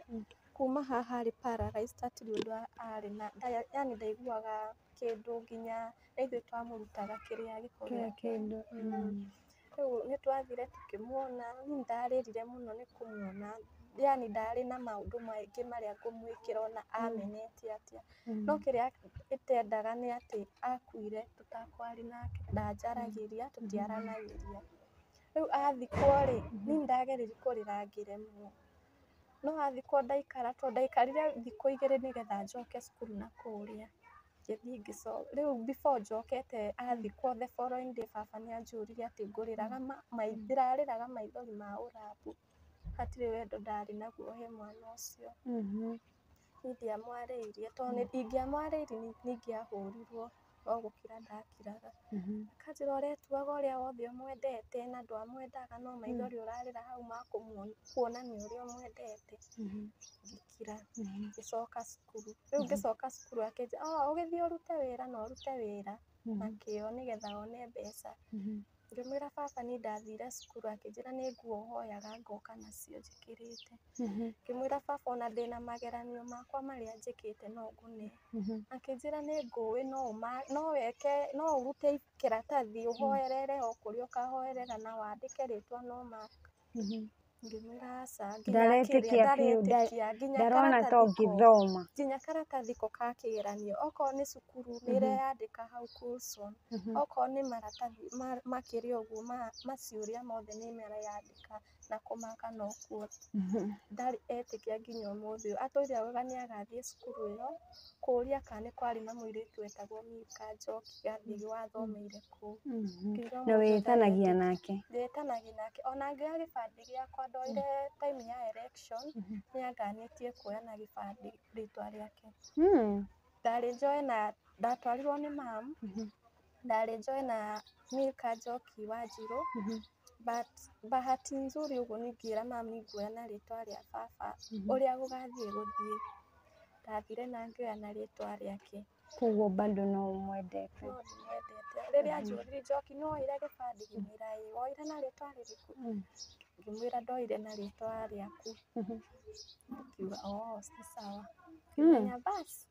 Kuma haha arĩ paralyzed hatirĩ ũndũ arĩ na yani ndaiguaga kĩndũ nginya na ithuĩ twamũrutaga kĩrĩa gĩko Kila gĩake. kĩndũ. Rĩu nĩ twathire tũkĩmuona, niĩ ndarĩrire mũno nĩ kũmuona, yani ndarĩ na maũndũ maingĩ marĩa ngũmwĩkĩra ona amenete atĩa. No kĩrĩa ĩtendaga nĩ atĩ akuire tũtakwari nake, ndanjaragĩria, tũtiaranagĩria. Rĩu athikwo rĩ, niĩ ndageririe kũrĩra ngĩremwo. No athikwo ndaikara, tondũ ndaikarire thikũ 2 nĩgetha njoke cukuru na kũrĩa. Ngĩthiĩ ngĩcoka, rĩu before njokete athikwo the following day baba nĩ anjũririe atĩ ngũrĩraga ndĩrarĩraga maithori ma ũrambu. Hatirĩ wendo ndarĩ naguo he mwana ũcio. Niĩ ndiamwarĩirie tondũ ingĩamwarĩirie nĩ ingĩahũrirwo no gũkira ndakiraga. Akanjĩra ũretuaga ũrĩa wothe ũmwendete na ndwamwendaga no maithori ũrarĩra hau ma kuonania ũrĩa ũmwendete. Ngĩkira, ngĩcoka cukuru. Rĩu ngĩcoka cukuru akĩnjĩra oh ũgĩthiĩ ũrute wĩra na ũrute wĩra na kĩo nĩgetha wone mbeca. Ngĩmwĩra baba niĩ ndathire cukuru akĩnjĩra nĩ nguo hoyaga ngoka nacio njĩkĩrĩte. Ngĩmwĩra baba ona ndĩna mageranio makwa marĩa njĩkĩte no ngũne. Akĩnjĩra nĩ ngũĩ no weke no ũrute kĩratathi ũhoerere o kũrĩa ũkahoerera na wandĩke rĩtwa no mark. Ngĩmwĩra aca nginya Ndaretĩkia biũ, ndarĩtĩkia nginya ndarona ta karatathi ko ũngĩthoma. nginya karatathi ko ka kĩgeranio okorwo nĩ cukuru nĩ ĩreyandĩka hau Coulson, okorwo nĩ maratathi makĩria ũguo maciũria mothe nĩ mareyandĩka na kũmaka nokuo. Ndarĩ etĩkia nginya ũmũthĩ ũyũ. Atũire augaga nĩ agathiĩ cukuru ĩyo kũũria kana nĩ kwarĩ na mũirĩtu wetagwo Milka Njoki Gathigi wathomeire kũu. Nginya Na ũmũthĩ ũyũ wĩtanagia ndaretĩkia. nake. Ndĩtanagia nake ona ngĩoya gĩbandĩ gĩakwa ndoire time ya election nĩ anganĩtie kuoya na gĩbandĩ rĩtwa rĩake. Ndarĩ njoe na ndatwarirwo nĩ mam, ndarĩ njoe na Milka Njoki Wanjirũ but bahati nzuri ũguo niĩ ngĩra mam nĩ nguoya na rĩtwa rĩa baba ũrĩa gũgathiĩ gũthiĩ. Ndathire na ngĩoya na rĩtwa rĩake. Koguo bado no ũmwendete. No ndĩmwendete. Rĩrĩa anjũririe Njoki nĩ woire gĩbandĩ ngĩmwĩra ĩĩ, woire na rĩtwa rĩrĩkũ? Ngĩmwĩra ndoire na rĩtwa rĩaku. Akiuga oh nĩ sawa. Ngĩmenya bas.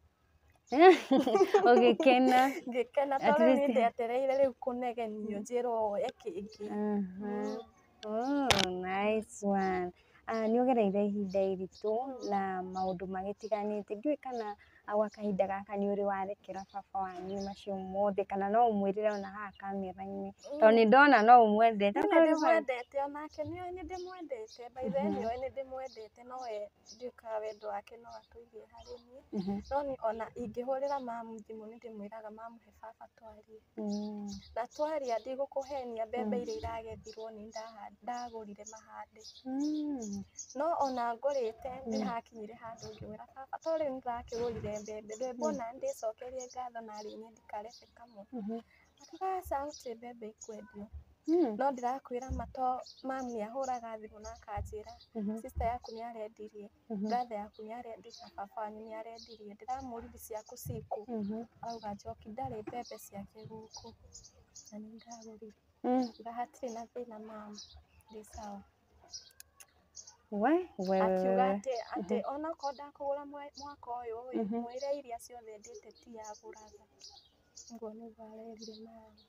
Ũgĩkena. Ngĩkena At tondũ rĩu least nĩ ndetereire rĩu kũnegenio njĩrwo oe kĩngĩ. Oh, nice one. Nĩ ũgereire ihinda iritũ na maũndũ magĩtiganĩte. Ndiũĩ kana gwa kahinda gaka nĩ ũrĩ warekera baba wanyu macio mothe kana no ũmwĩrĩre ona haha kamera-inĩ tondũ nĩ ndona no ũmwendete. Niĩ nĩ ndĩmwendete onake nĩoĩ nĩ ndĩmwendete by the way nĩoĩ nĩ ndĩmwendete no we ndiũĩ kana wendo wake no atũige harĩ niĩ. No niĩ ona ingĩhũrĩra mamu thimũ nĩ ndĩmwĩraga mamu he baba twarie. Na twaria ndigũkũhenia mbembe iria iragethirwo nĩ ndagũrire mahande. No ona ngũrĩte nĩ hakinyire handũ ngĩmwĩra baba to rĩu nĩ ndĩrakĩgũrire mbembe ndwemba ona ndĩcokerie ngatho narĩ niĩ ndikarebe kamwe. Akiuga aca gũtirĩ mbembe ikwendio. No ndĩrakwĩra ma to mamu nĩ ahũraga thimũ na akanjĩra sister yaku nĩ arendirie, brother yaku nĩ arendirie na baba wanyu nĩ arendirie. Ndĩramũririe ciaku cikũ? Arauga Njoki ndarĩ mbembe ciake gũkũ na nĩ ndagũrire. Ngiuga hatirĩ na thĩna mamu, ndĩ sawa. We, we, Akiuga we. atĩ atĩ onokorwo ndakũgũra mwaka ũyũ ĩ, mwĩre iria ciothe ndĩte ti agũraga. Ũguo nĩguo arerire mamu.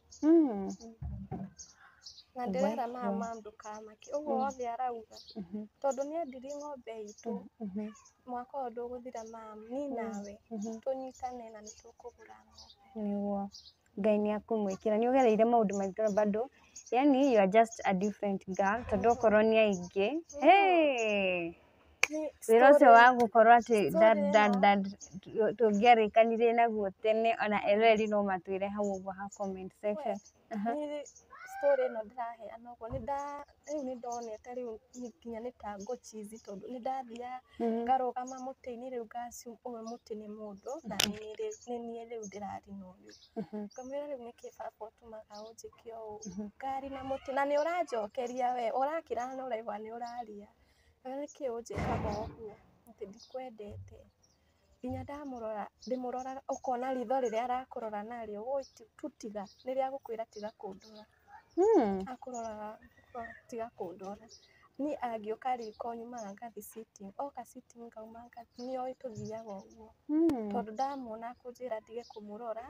Na ndĩrera mama ndũkamake ũguo wothe arauga tondũ nĩ endirie ng'ombe itũ mwaka ũyũ ndũgũthira mamu niĩ nawe tũnyitane na nĩ tũkũgũra ng'ombe. Nĩguo Ngai nĩ akũmwĩkĩra. Nĩ ũgereire maũndũ maritũ na bado yani you are just a different girl tondũ okorwo nĩ aingĩ hey! Wĩra ũcio wa gũkorwo atĩ dad dad dad tũngĩarĩkanirie naguo tene ona eroreri no matwĩre hau ũguo ha comment section. Niĩ story ĩno ndĩraheana ũguo rĩu nĩ ndonete rĩu nginya nĩ ta ngũchizi tondũ nĩ ndathiaga ngarũgama mũtĩ-inĩ rĩu nga assume ũyũ mũtĩ nĩ mũndũ na nĩ niĩ rĩu ndĩrari na ũyũ. Ngamwĩra rĩu nĩkĩ baba ũtũmaga ũnjĩke ũũ ngari na mũtĩ na nĩ ũranjokeria we ũrakira na ũraigua nĩ ũraria. Nĩkĩ ũnjĩkaga ũguo atĩ ndikwendete. Nginya ndamũrora ndĩmũroraga ũkona ritho rĩrĩa arakũrora narĩo woi tu tiga nĩ rĩa gũkwĩra tiga kũndora. Akũroraga tiga kũndora. Niĩ angĩũka riko nyumaga ngathi sitting, oka sitting ngauma ngathi, nĩoĩ tũthiaga ũguo. Tondũ ndamuona akũnjĩra ndige kũmũrora,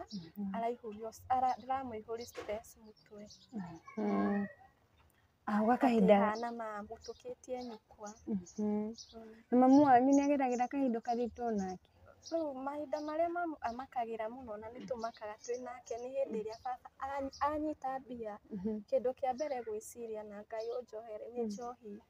araihũrio ndĩramũihũria stress mũtwe. Gwa kahinda Akĩhana mamu tũkĩtie nyũkwa. Na mamu wanyu nĩ ageragĩra kahinda karitũ nake? Rĩu mahinda marĩa mamu amakagĩra mũno na nĩ tũmakaga twĩ nake nĩ hĩndĩ ĩrĩa baba anyita mbia, kĩndũ kĩa mbere gwĩciria na Ngai ũnjohere nĩ njohi.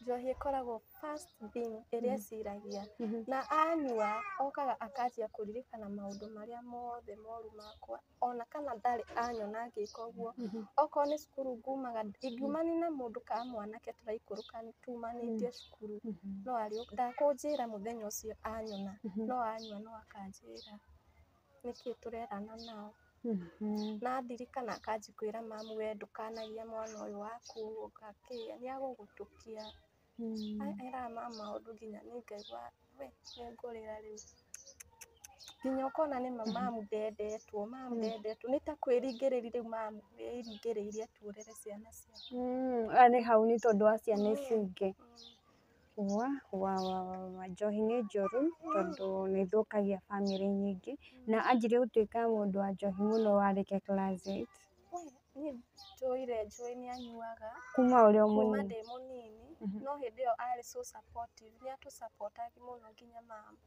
Njohi ĩkoragwo first thing ĩrĩa eciragia. Na anyua okaga akanjia kũririkana maũndũ marĩa mothe moru makwa ona kana ndarĩ anyona ngĩka ũguo. Okorwo nĩ cukuru ngumaga, ingiumania na mũndũ kana mwanake tũraikũrũka tumanĩtie cukuru, no ndakũnjĩra mũthenya ũcio anyona, no anyua no akanjĩra nĩkĩ tũrerana nao. Na ndirikana akanjia kwĩra mamu we ndũkanagia mwana ũyũ waku ũgakĩ nĩ agũgũtũkia. Eraga mama maũndũ nginya niĩ ngaigua we nĩngũrĩra rĩu. Nginya ũkona nĩma mamu ndendetwo, mamu ndendetwo, nĩ ta kwĩringĩrĩria rĩu mamu eringĩrĩirie tuorere ciana ciake. Arĩ hau nĩ tondũ wa ciana ici ingĩ. Wa wa wa wa njohi nĩ njũru tondũ nĩ ĩthũkagia bamĩrĩ nyingĩ. Na anjirie gũtuĩka mũndũ wa njohi mũno warĩkia class 8? Niĩ njũire njũĩ nĩ anyuaga Kuma ũrĩ o kuma mũnini? ndĩ mũnini, no hĩndĩ ĩyo arĩ so supportive, nĩ atũcapotaga mũno nginya mama.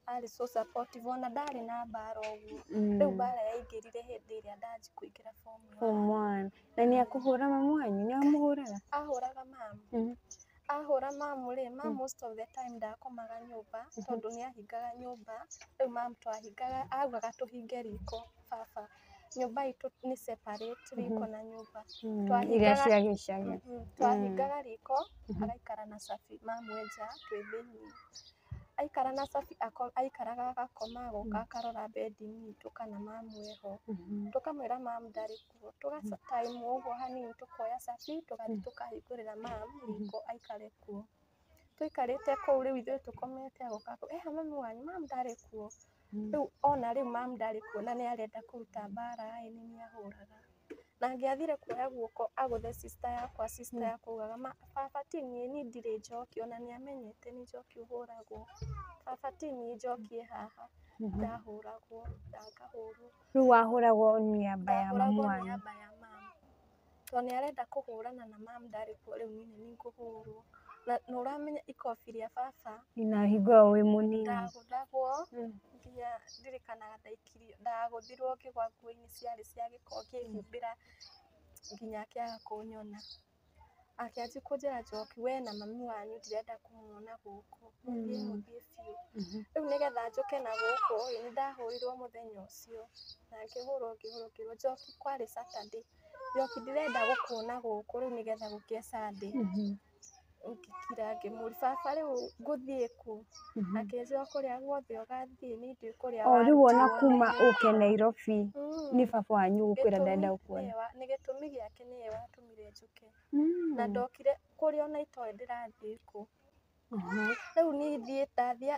Arĩ so supportive ona ndarĩ na mbara ũguo. Rĩu mbara yaingĩrire hĩndĩ ĩrĩa ndanjia kũingĩra form one. Form 1. Na nĩ akũhũra mamu wanyu? Nĩ amũhũraga? Ahũraga mamu. Ahũra mamu rĩ, mamu most of the time ndakomaga nyũmba tondũ nĩ ahingaga nyũmba. Rĩu mamu twahingaga, augaga tũhinge riko baba. Nyũmba itũ nĩ separate riko na nyũmba. Iria cia gĩcagi. Twahingaga riko agaikara na cabi mamu e nja twĩ thĩiniĩ. Aikara na cabi aikaraga agakoma agoka akarora bedroom itũ kana mamu eho. Tũkamwĩra mamu ndarĩ kuo. Tũga time ũguo hanini tũkoya cabi tũgathiĩ tũkahingũrĩra mamu riko aikare kuo. Tũikarĩte kũu rĩu ithuĩ tũkomete agoka eha mami wanyu, mamu ndarĩ kuo. Rĩu ona rĩu mamu ndarĩ kuo na nĩ arenda kũruta mbara ĩ nĩ niĩ ahũraga. Na angĩathire kuoya guoko agũthe sister yakwa, sister yakwa augaga baba ti niĩ, niĩ ndirĩ njoki ona nĩ amenyete nĩ njoki ũhũragwo. Baba ti niĩ njoki ĩ haha. Ndahũragwo, ngahũrwo. Rĩu wahũragwo nĩaba ya mamu Ndahũragwo wanyu? nĩaba ya mamu. Tondũ nĩ arenda kũhũrana na mamu ndarĩ kuo rĩu niĩ nĩ niĩ ngũhũrwo. Na nĩ ũramenya ikobi rĩa baba Na hingo ĩyo wĩ mũnini? Ndagũthagwo nginya ndirikanaga ndaikirio, ndagũthirwo ngĩgwa nguo-inĩ ciarĩ cia gĩko ngĩhumbĩra nginya akĩaga kũnyona. Akĩanjia kũnjĩra Njoki we na mami wanyu ndirenda kũmuona gũkũ, mũthiĩ mũthiĩ biũ. Rĩu nĩgetha njũke na gũkũ ĩ, nĩ ndahũrirwo mũthenya ũcio na ngĩhũrwo ngĩhũrwo ngĩrwo Njoki kwarĩ Saturday, Njoki ndirenda gũkuona gũkũ rĩu nĩgetha gũkĩe Sunday. Ngĩkira ngĩmũria baba rĩu ngũthiĩ kũ? Akĩnjĩra kũrĩa guothe ũgathiĩ niĩ ndiũĩ kũrĩa O rĩu ona warutirwo. kuma ũke Nairobi nĩ baba wanyu gũkwĩra ndarenda gũkuona? Nĩ gĩtũmi gĩake nĩwe watũmire njũke. Na ndokire kũrĩa ona itoĩ ndĩrathiĩ kũ. Rĩu niĩ thiĩ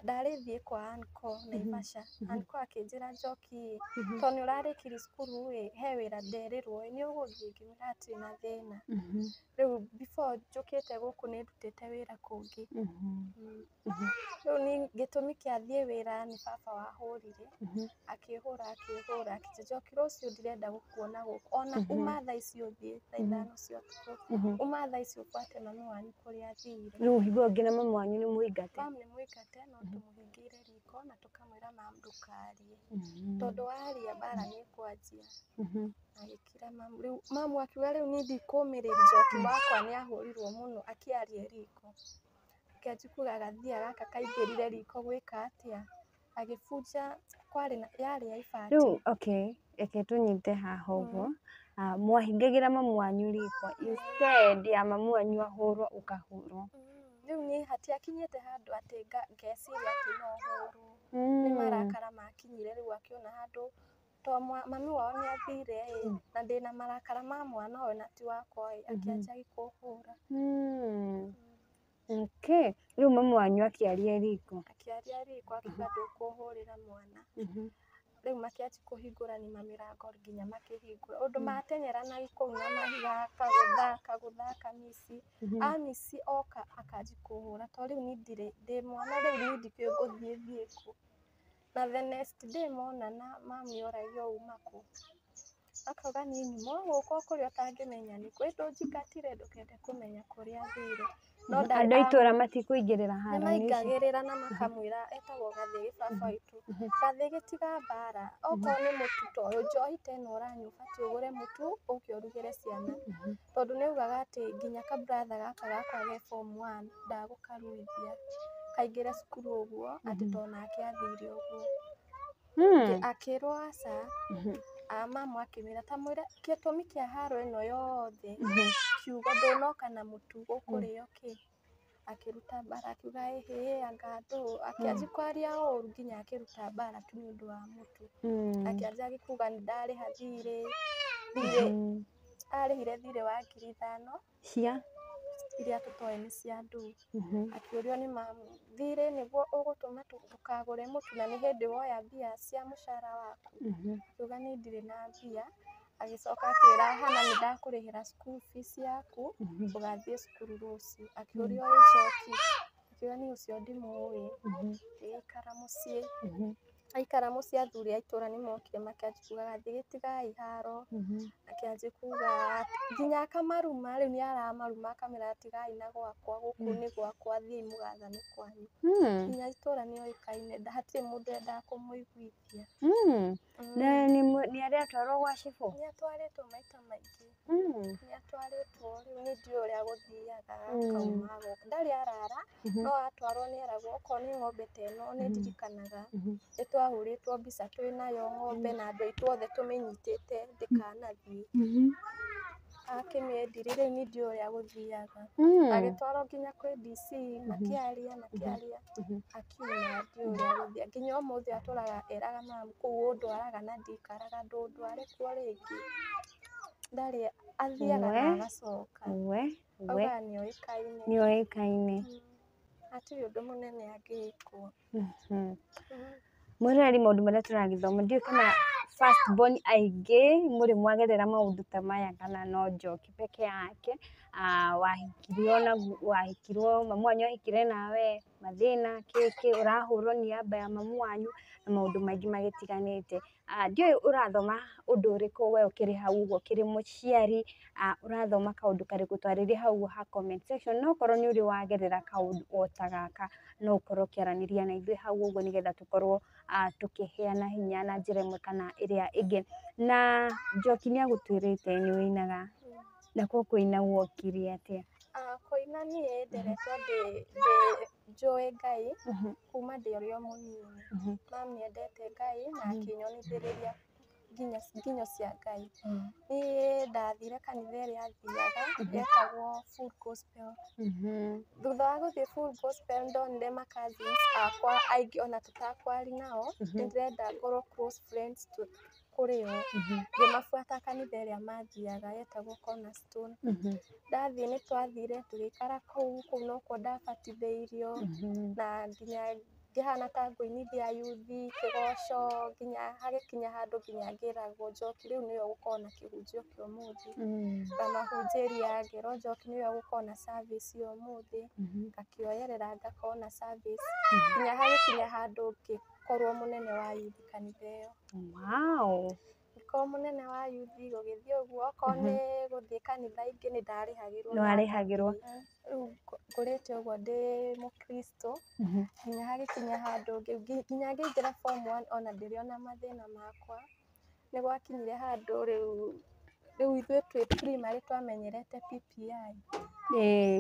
ndarĩ thiĩ kwa uncle Naivasha. Uncle akĩnjĩra Njoki ĩ, tondũ nĩ ũrarĩkirie cukuru ĩ, he wĩra nderirwo ĩ, nĩ ũgũthiĩ? Ngĩmwĩra hatirĩ na thĩna. Rĩu before njũkĩte gũkũ nĩ ndutĩte wĩra kũngĩ. Rĩu niĩ gĩtũmi kĩa thiĩ wĩra nĩ baba wahũrire, akĩhũra akĩhũra akĩnjĩra Njoki rũciũ ndirenda gũkuona gũkũ ona uma thaa ici ũthiĩ thaa 5 cia ũtukũ, uma thaa ici ũbuate mami wanyu kũrĩa athire. Rĩu hingo ĩyo nginya mami wanyu nĩ mũingate? Mamu nĩ mũingate no tũmũhingĩire riko na tũkamwĩra mamu ndũkarie tondũ waria mbara nĩ ĩkwanjia. Agĩkira mamu, rĩu mamu akiuga rĩu niĩ ndikũmĩrĩria Njoki wakwa nĩ ahũrirwo mũno akĩaria riko. Akĩanjia kuga gathia gaka kaingĩrire riko gwĩka atĩa, agĩbunja kwarĩ na yarĩ ya ibati. Rĩu okay, reke tũnyite haha ũguo. Mwahingagĩra mamu wanyu riko instead ya mamu wanyu ahũrwo ũkahũrwo. Rĩu niĩ hatiakinyĩte handũ atĩ ngeciria atĩ no hũrwo. Nĩ marakara makinyire rĩu akĩona handũ to mami wao nĩ athire ĩ, na ndĩna marakara ma mwana ũyũ na ti wakwa ĩ, akĩanjia kũhũra. Okay, rĩu mamu wanyu akĩaria riko? Akĩaria riko akiuga ndũkũhũrĩra mwana. Rĩu makĩanjia kũhingũrania mĩrango nginya makĩhingũra ũndũ mateng'eranagia kũu na mahiga, kagũtha kagũtha kamici. Amici oka akanjia kũhũra to rĩu niĩ ndirĩ ndĩ mwana, rĩu niĩ ndikĩũĩ ngũthiĩ thiĩ kũ. Na the next day monana mami oragio uma kũ, akauga niĩ nyuma o gũkũ o kũrĩa ũtangĩmenya nĩ kũ, ĩ ndũnjingatire ndũkende kũmenya kũrĩa thire. No ndarĩ Andũ a itũra matikũingĩrĩra haro-inĩ ici. Nĩmaingagĩrĩra na makamwĩra, etagwo Gathĩgĩ baba witũ, Gathĩgĩ tiga mbara, okorwo nĩ mũtu ta ũyũ, njohi ta ĩno ũranyua ũbatiĩ ũgũre mũtu ũke ũrugĩre ciana, tondũ nĩ augaga atĩ nginya ka brother gaka gakwa ge form one ndagũkaruithia kaingĩre cukuru ũguo, atĩ to nake athire ũguo. Akĩrwo aca, mamu akĩmwĩra ta mwĩre gĩtũmi kĩa haro ĩno yothe, kiugo ndũnoka na mũtu gũkũrĩo kĩ. Akĩruta mbara akiuga ĩhĩ anga ndũ, akĩanjia kwaria ũru nginya akĩruta mbara tu nĩ ũndũ wa mũtu. Akĩanjia kuga nĩ ndarĩha thirĩ, thirĩ arĩhire thirĩ wa 5,000 Cia? Iria tũtoĩ nĩ cia ndũ. Akĩũrio nĩ mamu, thirĩ nĩguo ũgũtũma ndũkagũre mũtu na nĩ hĩndĩ woya mbia cia mũcara waku. Akiuga niĩ ndirĩ na mbia. Agĩcoka akĩra Hana nĩ ndakũrĩhĩra school fees yaku, ũgathiĩ cukuru rũciũ. Akĩũrio ĩ Njoki, akiuga niĩ ũcio ndimũĩ. Agĩikara mũciĩ, aikara mũciĩ athuri a itũra nĩ mokire makĩanjia kuga Gathĩgĩ tigai haro, akĩanjia kuga nginya akamaruma, rĩu nĩ aramaruma akamera tigai na gwakwa, gũkũ nĩ gwakwa, thiĩi mũgathane kwanyu. Nginya itũra nĩ oĩkaine, hatirĩ mũndũ endaga kũmũiguithia. Na nĩ arĩ atwarwo gwa cibũ? Nĩ atwarĩtwo maita maingĩ. Nĩ atwarĩtwo, rĩu niĩ ndiũĩ ũrĩa gũthiaga akauma agoka. Ndarĩ arara, no atwarwo nĩ eragwo okorwo nĩ ng'ombe ta ĩno nĩ ndirikanaga nĩ twahũrĩtwo mbica twĩ nayo ng'ombe na andũ aitũ othe tũmĩnyitĩte ndĩkanathiĩ. Akĩmĩendirie, rĩu niĩ ndiũĩ ũrĩa gũthiaga. Agĩtwarwo nginya kwĩ DC makĩaria makĩaria akiuma, ndiũĩ ũrĩa gũthiaga. Nginya ũmũthĩ atũraga eraga mamu kũu ũndwaraga na ndikaraga ndũndware kuo rĩngĩ. Ndarĩ athiaga na agacoka. Augaga nĩ oĩkaine. Nĩ oĩkaine. Hatirĩ ũndũ mũnene angĩkwo. Mwĩroreri maũndũ marĩa tũragĩthoma, ndiũĩ kana first born aingĩ mũrĩ mwagerera maũndũ ta maya kana no Njoki peke yake. Wahikirio na wahikirwo mamu wanyu ahikire nawe mathĩna kĩ ũrahũrwo niaba ya mamu wanyu na maũndũ maingĩ magĩtiganĩte. Ndiũĩ ũrathoma ũndũ ũrĩkũ we ũkĩrĩ hau ũguo ũkĩrĩ mũciari, ũrathoma kaũndũ karĩkũ, twarĩrie hau ũguo ha comment section. No okorwo nĩ ũrĩ wagerera kaũndũ o ta gaka no ũkorwo ũkĩaranĩria na ithuĩ hau ũguo nĩgetha tũkorwo tũkĩheana hinya na njĩra ĩmwe kana ĩrĩa ĩngĩ. Na Njoki nĩ agũtwĩrĩte nĩ ũinaga, nakuo kũina wokire atĩa? Kũina niĩ nderetwo ndĩ njũĩ Ngai kuma ndĩ ũrĩ o mũnini. Mami endete Ngai na akĩnyonithĩrĩria nginyo cia Ngai. Niĩ ndathire kanitha ĩrĩa athiaga yetagwo Full Gospel. Thutha wa gũthiĩ Full Gospel ndonire ma cousins akwa aingĩ ona tũtakwari nao, nĩ ndĩrenda ngorwo close friends kũrĩ o. Ngĩmabuata kanitha ĩrĩa mathiaga yetagwo Cornerstone. Ndathiĩ nĩ twathire tũgĩikara kũu, kũu nokuo ndabatithĩirio na nginya ngĩhana ta ngũinithia yuthi kĩgoco, nginya hagĩkinya handũ nginya ngĩragwo Njoki rĩu nĩwe ũgũkorwo na kĩhunjio kĩa ũmũthĩ. Ngamahunjĩria ngerwo Njoki nĩwe ũgũkorwo na service ya ũmũthĩ, ngakĩoyerera ngakorwo na service nginya hagĩkinya handũ ngĩkorwo mũnene wa yuthi kanitha ĩyo. Ngĩkorwo mũnene wa yuthi gũgĩthiĩ ũguo, okorwo nĩ gũthiĩ kanitha ingĩ nĩ ndarĩhagĩrwo. Nĩ warĩhagĩrwo. Rĩu ngũrĩte ũguo ndĩ mũkristo nginya hagĩkinya handũ nginya ngĩingĩra form one ona ndĩrĩ ona mathĩna makwa. Nĩ gwakinyire handũ rĩu ithuĩ twĩ primary twamenyerete PPI.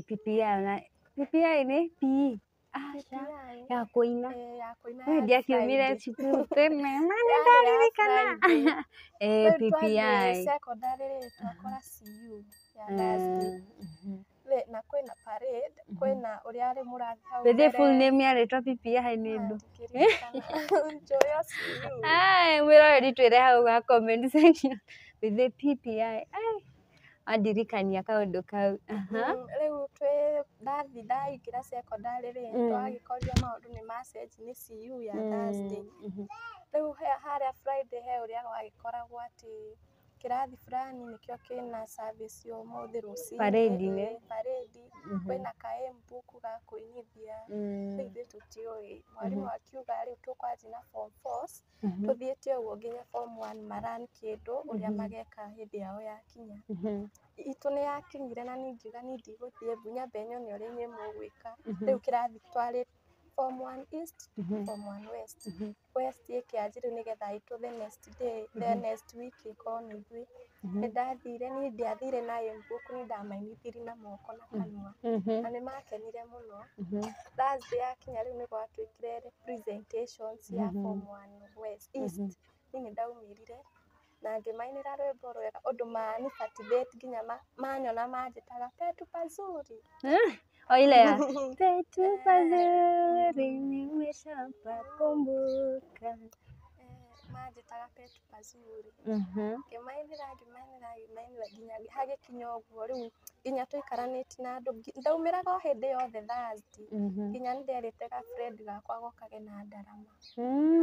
PPI na PPI nĩ PE? Aca, ya kũina. Ya kũina We ya ndiakiumire Friday. cukuru tene na nĩ Yarĩ ya ndaririkana. Friday. Rĩu PPI. twathiĩ secondary rĩ twakora CU ya Thursday. Na kwĩna parade, kwĩna ũrĩa rĩ mũrathiĩ hau Rĩthĩ full mbere. name yarĩtwo PPI nĩ ndũ? Ndingĩririkana. Njũĩ o CU. Ai, mwĩroreri twĩre hau ga comment section. Rĩthĩ PPI. Ai. Wandirikania kaũndũ kau. Aha. Rĩu twĩ ndathi ndaingĩra secondary rĩ, twagĩkorire maũndũ nĩ macenji, nĩ CU ya Thursday. Rĩu harĩa Friday he ũrĩa gwagĩkoragwo atĩ kĩrathi fulani nĩkĩo kĩna service ya ũmũthĩ rũcinĩ. Parade-inĩ. Ĩĩ, parade, kwĩna ka book ga kũinithia. Rĩu ithuĩ tũtiũĩ, mwarimũ akiuga rĩu tũkwanjia na form fours, tũthiĩte ũguo nginya form one maran kĩndũ ũrĩa mageka hĩndĩ yao yakinya. Itũ nĩ yakinyire na niĩ ngiuga niĩ ndigũthiĩ, mbu nyambe nyone ũrĩa inyuĩ mũgwĩka. Rĩu kĩrathi twarĩ form one east, form one west. West ĩkĩanjia rĩu nĩgetha itũ the next day, the next week ĩkorwo nĩ ithuĩ. Nĩ ndathire, niĩ ndiathire na book, nĩ ndamainithirie na moko na kanua na nĩ makenire mũno. Thursday yakinya rĩu nĩ gwatuĩkire presentations ya form one west east. Niĩ nĩ ndaumĩrire na ngĩmainĩra rwĩmbo rwega ũndũ mani motivate nginya manyona manjĩtaga "Petu pazuri". O ile ya "Petu pazuri nimeshapakumbuka". Manjĩtaga "Petu pazuri". Ngĩmainĩra, ngĩmainĩra, ngĩmainĩra nginya hagĩkinya ũguo rĩu nginya tũikaranĩtie na andũ, ndaumĩraga o hĩndĩ yothe Thursday. Nginya nĩ nderĩte ga friend gakwa gokage na ndarama.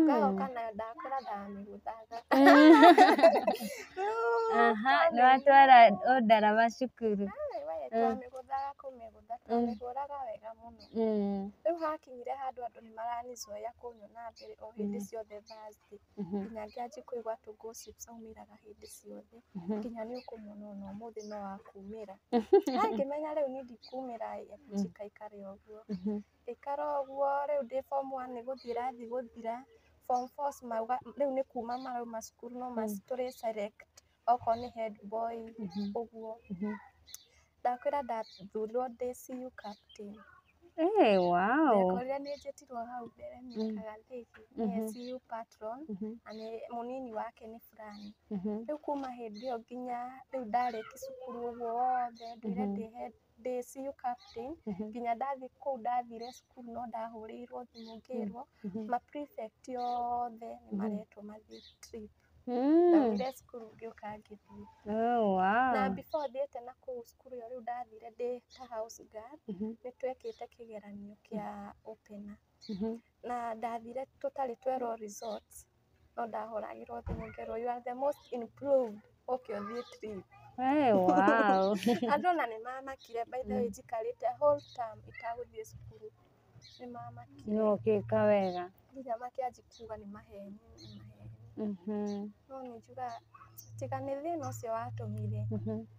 Gagoka nayo, ndakwĩra ndamĩgũthaga. Aha, nĩ watwara o ndarama cukuru. We, twamĩgũthaga kũmĩgũtha, twamĩhũraga wega mũno. Rĩu hakinyire handũ andũ nĩ maranizoea kũnyona mbere o hĩndĩ ciothe Thursday. Nginya ngĩanjia kũigua tũ gossips aumĩraga hĩndĩ ciothe. Nginya nĩ ũkũmuona ona ũmũthĩ no akumĩra. Na ngĩmenya rĩu niĩ ndikumĩra ĩ, njikaikare ũguo. Ngĩikara ũguo, rĩu ndĩ form one nĩ gũthiĩ ĩrathiĩ gũthira. Form fours mauga rĩu nĩ kuma marauma cukuru no tũrĩ select okorwo nĩ head boy ũguo. Ndakwĩra ndathurirwo ndĩ CU captain. Hey, wow. Ndekorire nĩ njĩtirwo hau mbere nĩ Kagathĩki, nĩye CU patron na nĩ mũnini wake nĩ fulani. Rĩu kuma hĩndĩ ĩyo nginya rĩu ndarĩkia cukuru ũguo wothe nduire ndĩ head, ndĩ CU captain, nginya ndathiĩ kũu ndathire cukuru no ndahũrĩirwo thimũ ngĩrwo ma prefect othe nĩ maretwo mathiĩ trip. Ndaumire cukuru ngĩũka ngĩthiĩ. Oh, wow. Na before thiĩte na kũu cukuru ĩyo rĩu ndathire ndĩ ta house girl, nĩ twekĩte kĩgeranio kĩa opener. Na ndathire tũtarĩ twerwo results, no ndahũragĩrwo thimũ ngerwo, "You are the most improved, ũke ũthiĩ trip." Hey, wow. Andũ ona nĩ mamakire, by the way, njikarĩte whole term itagũthiĩ cukuru. Nĩ mamakire. No ũgĩka wega. Nginya makĩanjia kuga nĩ maheni, nĩ maheni. No nĩ njugaga tiga nĩ thĩna ũcio watũmire,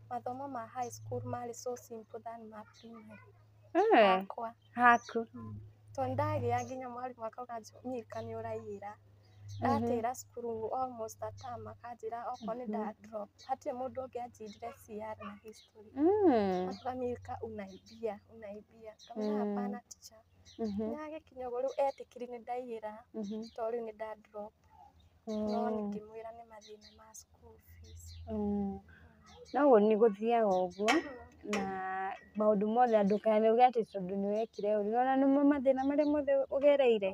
mathomo ma high school marĩ so simple than ma primary. Hakwa. Haku. Tondũ ndagĩa nginya mwarimũ akauga, "Milka, nĩ ũraiyĩra." Ndatĩra cukuru almost a term, akanjĩra okorwo nĩ nda drop hatirĩ mũndũ ũngĩ anjindire CR na history. Akauga, "Milka, unaibia, unaibia." Ngamwĩra, "Hapana, teacher." Nginya agĩkinya ũguo rĩu etĩkĩri nĩ ndaiyĩra tondũ rĩu nĩ nda drop. No ngĩmwĩra nĩ mathĩna ma school fees. No nĩ gũthiaga ũguo na maũndũ mothe ndũkanoige atĩ tondũ nĩ wekire ũru. Nĩwona nĩmo mathĩna marĩa mothe ũgereire.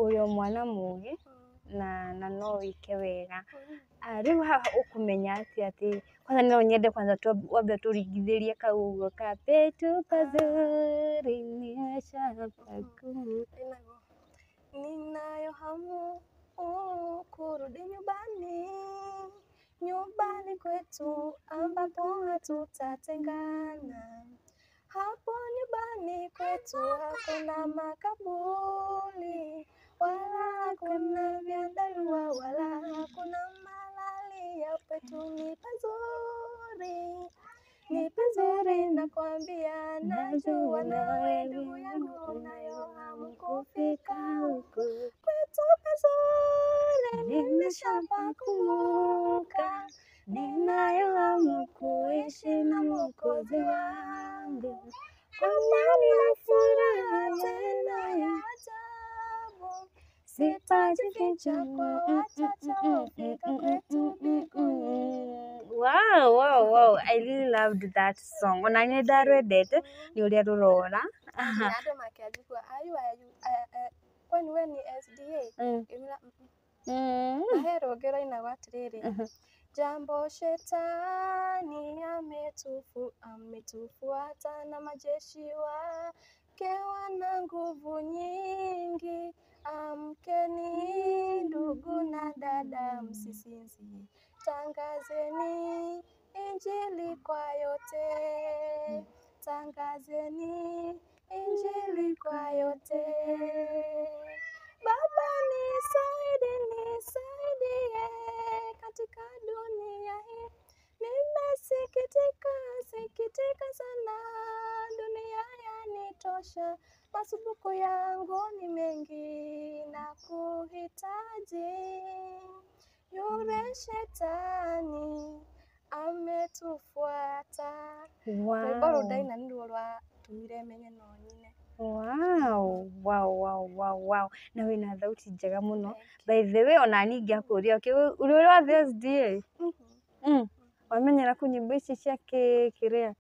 Ũrĩ o mwana mũgĩ na no wĩke wega. Rĩu haha ũkũmenya atĩa atĩ kwanza no nyende kwanza wambe ũtũringithĩrie kau ũguo ka "Petu pazuri nimeshapakumbuka". Ĩnaguo, "Ninayo hamu kurudi nyumbani, nyumbani kwetu ambapo hatutatengana. Hapo nyumbani kwetu hakuna makaburi wala hakuna vyandarua wala hakuna malaria. Kwetu ni pazuri, ni pazuri nakwambia, najua nawe ndugu yangu unayo hamu kufika huko. Kwetu pazuri nimeshapakumbuka, Ninayo hamu kuishi na Mwokozi wangu. Amani na furaha tena ya ajabu, sitajificha kwa wachache wafika kwetu mbinguni." Wow. I really loved that song. Ona nĩ ndarwendete nĩ ũrĩa rũrora. Na andũ makĩanjigua, "Ayu ayu, kwani we ni SDA?" Ngĩmwĩra, "Mm." Na he rũngĩ rwainagwo atĩrĩrĩ, Jambo shetani ametufuata na majeshi wake wana nguvu nyingi. Amkeni ndugu na dada, msisinzie, tangazeni injili kwa yote, tangazeni injili kwa yote. Baba nisaidie, nisaidie katika dunia hii. Nimesikitika, sikitika sana, dunia yanitosha. Masumbuko yangu ni mengi na kuhitaji. Yule shetani ametufuata. Rwĩmbo rũu ndaina nĩruo rwatũmire menye no nyine. Wow. Na wĩna thauti njega mũno. By the way, ona niĩ ingĩakũria, ũrĩ ũrĩ wathiĩ SDA? Wamenyera kũ nyĩmbo ici cia kĩrĩa?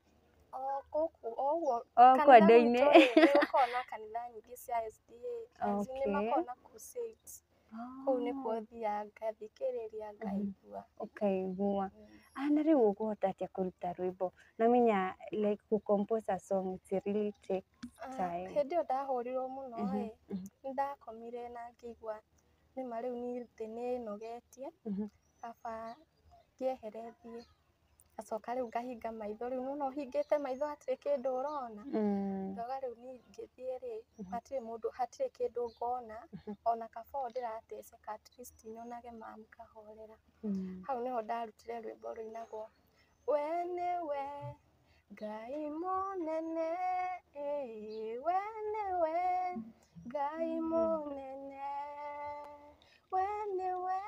O gũkũ o ũguo O kanitha kwenda-inĩ. gwitũ rĩ, nĩ gũkoragwo na kanitha nyingĩ cia SDA na nĩ makoragwo na crusades. Kũu nĩkuo thiaga ngathikĩrĩria ngaigua. Ũkaigua. Ah, na rĩu ũkũhota atĩa kũruta rwĩmbo? Namenya like gũ compose a song it really take time. Hĩndĩ ĩyo ndahũrirwo mũno ĩ, nĩ ndakomire na ngĩigua nĩma rĩu niĩ thĩ nĩ ĩnogetie, kaba ngĩehere thiĩ. Ngacoka rĩu ngahinga maitho, rĩu nĩwona ũhingĩte maitho hatirĩ kĩndũ ũrona. Ngauga rĩu niĩ ingĩthiĩ rĩ, hatirĩ mũndũ, hatirĩ kĩndũ ngona, ona kaba ũũ ndĩrateceka at least nyonage mamu ngahorera. Hau nĩho ndarutire rwĩmbo rũinagwo, we nĩwe Ngai mũnene, ĩĩ, we nĩwe Ngai mũnene, we nĩwe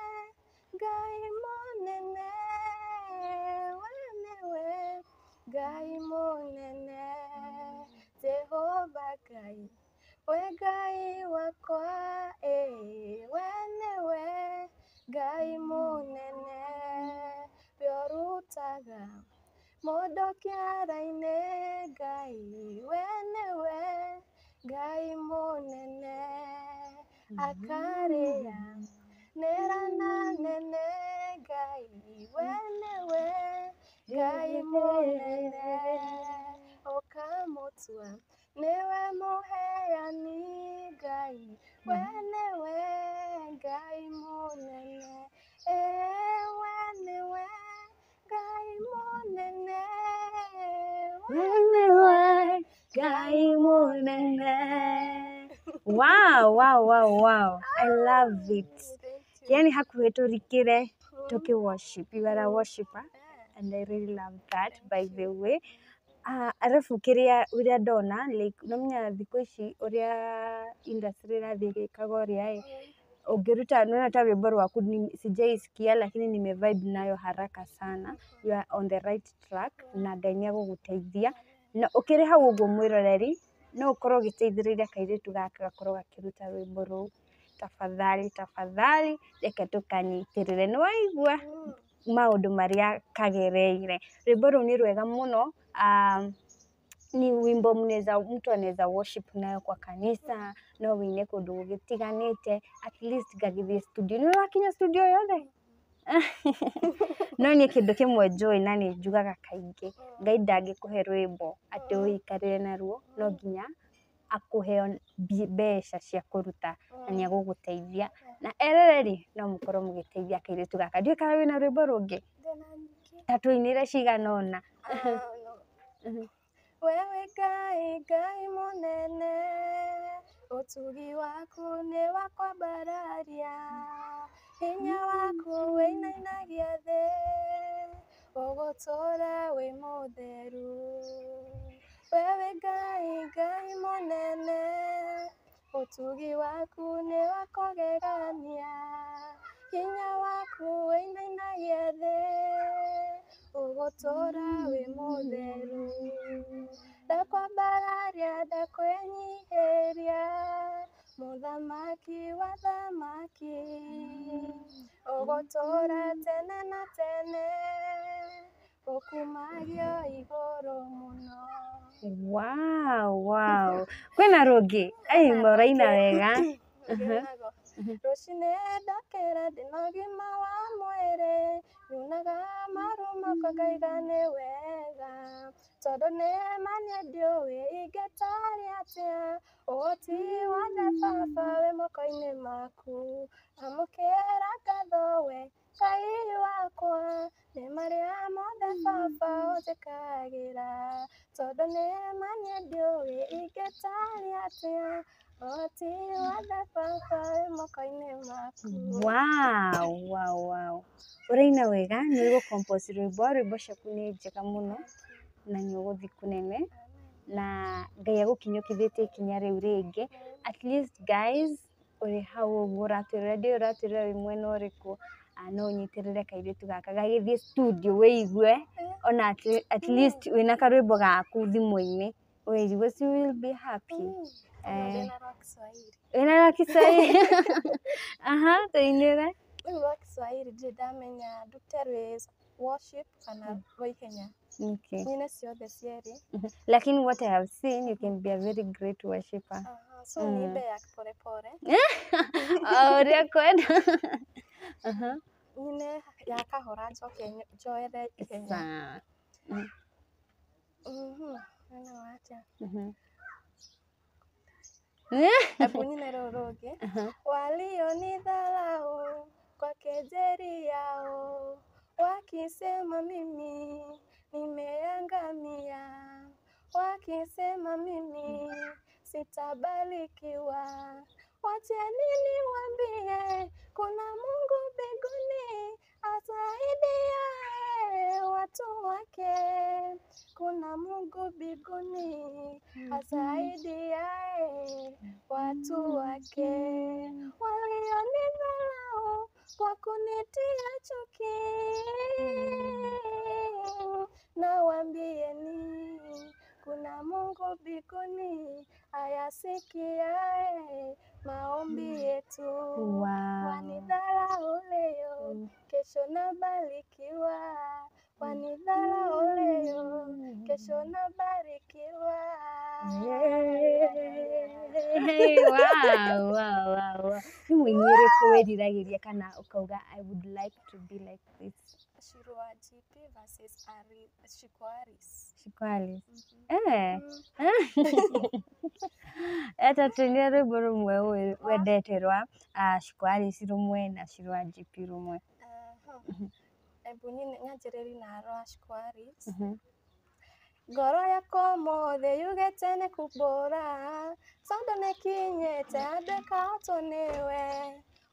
Ngai mũnene, we nĩwe Ngai mũnene, Jehova Ngai, we Ngai wakwa, ĩĩ, we nĩwe Ngai mũnene, we ũrutaga mũndũ kĩara-inĩ, Ngai, we nĩwe Ngai mũnene, akarĩa nĩra na nene, Ngai, we nĩwe Ngai mũnene, ũkamũtua nĩwe mũheani, Ngai, we nĩwe Ngai mũnene, ĩĩ, we nĩwe Ngai mũnene, we Nĩwe Ngai mũnene. Wow. I love it. Thank you. Yani hakuhĩ tũrikĩre tũkĩ worship. You are a worshipper and I really love that by the way. Arabu kĩrĩa ũrĩa ndona like ũramenya thikũ ici ũrĩa industry ĩrathiĩ ĩgĩkaga ũrĩa ĩ, ũngĩruta nĩwona ta rwĩmbo rwaku sijaisikia lakini nime vibe nayo haraka sana. You are on the right track na Ngai nĩ egũgũteithia. Na ũkĩrĩ hau ũguo mwĩroreri no ũkorwo ũgĩteithĩrĩria kairĩtu gaka gakorwo gakĩruta rwĩmbo rũu. Tafadhali tafadhali reke tũkanyitĩrĩre. Nĩ waigua maũndũ marĩa kagereire. Rwĩmbo rũu nĩ rwega mũno. Ni wimbo mnaweza mtu anaweza worship nayo kwa kanisa, no wĩine kũndũ gũgĩtiganĩte, at least gagĩthiĩ studio. Nĩ ũrakinya studio yothe? No niĩ kĩndũ kĩmwe njũĩ na nĩ njugaga kaingĩ, Ngai ndangĩkũhe rwĩmbo atĩ ũikarĩre naruo, no nginya akũhe mbeca cia kũruta na nĩ egũgũteithia. Na eroreri no mũkorwo mũgĩteithia kairĩtu gaka. Ndiũĩ kana wĩna rwĩmbo rũngĩ? Ndĩna nyingĩ. Ta tũinĩre cigana ũna. Ah, no. Wewe Ngai, Ngai mũnene, ũtugi waku nĩ wa kwambararia, hinya waku wĩinainagia thĩ, ũgũtũũra wĩ mũtheru. Wewe Ngai, Ngai mũnene, ũtugi waku nĩ wa kũgegania, hinya waku wĩinainagia thĩ, ũgũtũũra wĩ mũtheru. Ndakwambararia, ndakwĩnyihĩria, mũthamaki wa thamaki, ũgũtũũra tene na tene, ũkumagio igũrũ mũno. Wow. Kwĩna rũngĩ? Ai, mũraina wega. Rũcinĩ ndokĩra ndĩna ũgima wa mwĩrĩ, nyunaga Ngaiga nĩ wega tondũ nĩ ma niĩ ndiũĩ ingĩtarĩ atĩa ũhoti wothe baba wĩ moko-inĩ maku. Amũkĩra ngatho we Ngai wakwa nĩ marĩa mothe baba ũnjĩkagĩra tondũ nĩ ma niĩ ndiũĩ ingĩtarĩ atĩa ũhoti wothe baba wĩ moko-inĩ maku. Wow. Ũraina wega, nĩ ũĩ gũ-compose rwĩmbo, rwĩmbo ciaku nĩ njega mũno na nĩ ũgũthiĩ kũnene na Ngai agũkinyũkithĩtie ikinya rĩu rĩngĩ. At least guys, ũrĩ hau ũguo ũratwĩrora, ndiũĩ ũratwĩrora wĩ mwena ũrĩkũ, no ũnyitĩrĩre kairĩtu gaka gagĩthiĩ studio wĩigue ona at least wĩna karwĩmbo gaku thimũ-inĩ wĩigue, so you will be happy. Ndĩna rwa Kiswahili. Wĩna rwa Kiswahili? Aha, tũinĩre. Rĩu rwa Kiswahili ndirĩ ndamenya ndute rwĩ worship kana rwa ihenya. Nyine ciothe cierĩ. Lakini what I have seen, you can be a very great worshipper. Aha, so niimbe ya polepole. O ũrĩa kwenda. Aha. Nyine ya kahora njoke njoere ihenya. Sawa. Mwena wa atĩa? Hebu nyine rũrũ rũngĩ. Walionidharau kwa kejeli yao, wakisema mimi nimeangamia, wakisema mimi sitabarikiwa. Wacheni niwaambie, kuna Mungu mbinguni asaidiaye watu wake. Kuna Mungu mbinguni asaidiaye watu wake. Walionidharau kwa kunitia chuki, nawaambieni kuna Mungu mbinguni ayasikiaye maombi yetu. Wanidharau leo, kesho nabarikiwa. Wanidharau leo, kesho nabarikiwa. Hey, wow. Nĩ mũini ũrĩkũ wĩriragĩria kana ũkauga I would like to be like this? Shirua GP versus Shiko Alice. Shiko Alice. Eta tũinĩre rwĩmbo rũmwe ũĩ wendete rwa Shiko Alice rũmwe na Shirua GP rũmwe. Ebu nyanjĩrĩrie na rwa Shiko Alice. Ngoro yakwa ũmũthĩ yugĩte nĩ kumbũra tondũ nĩkinyĩte handũ ĩkahotwo nĩwe.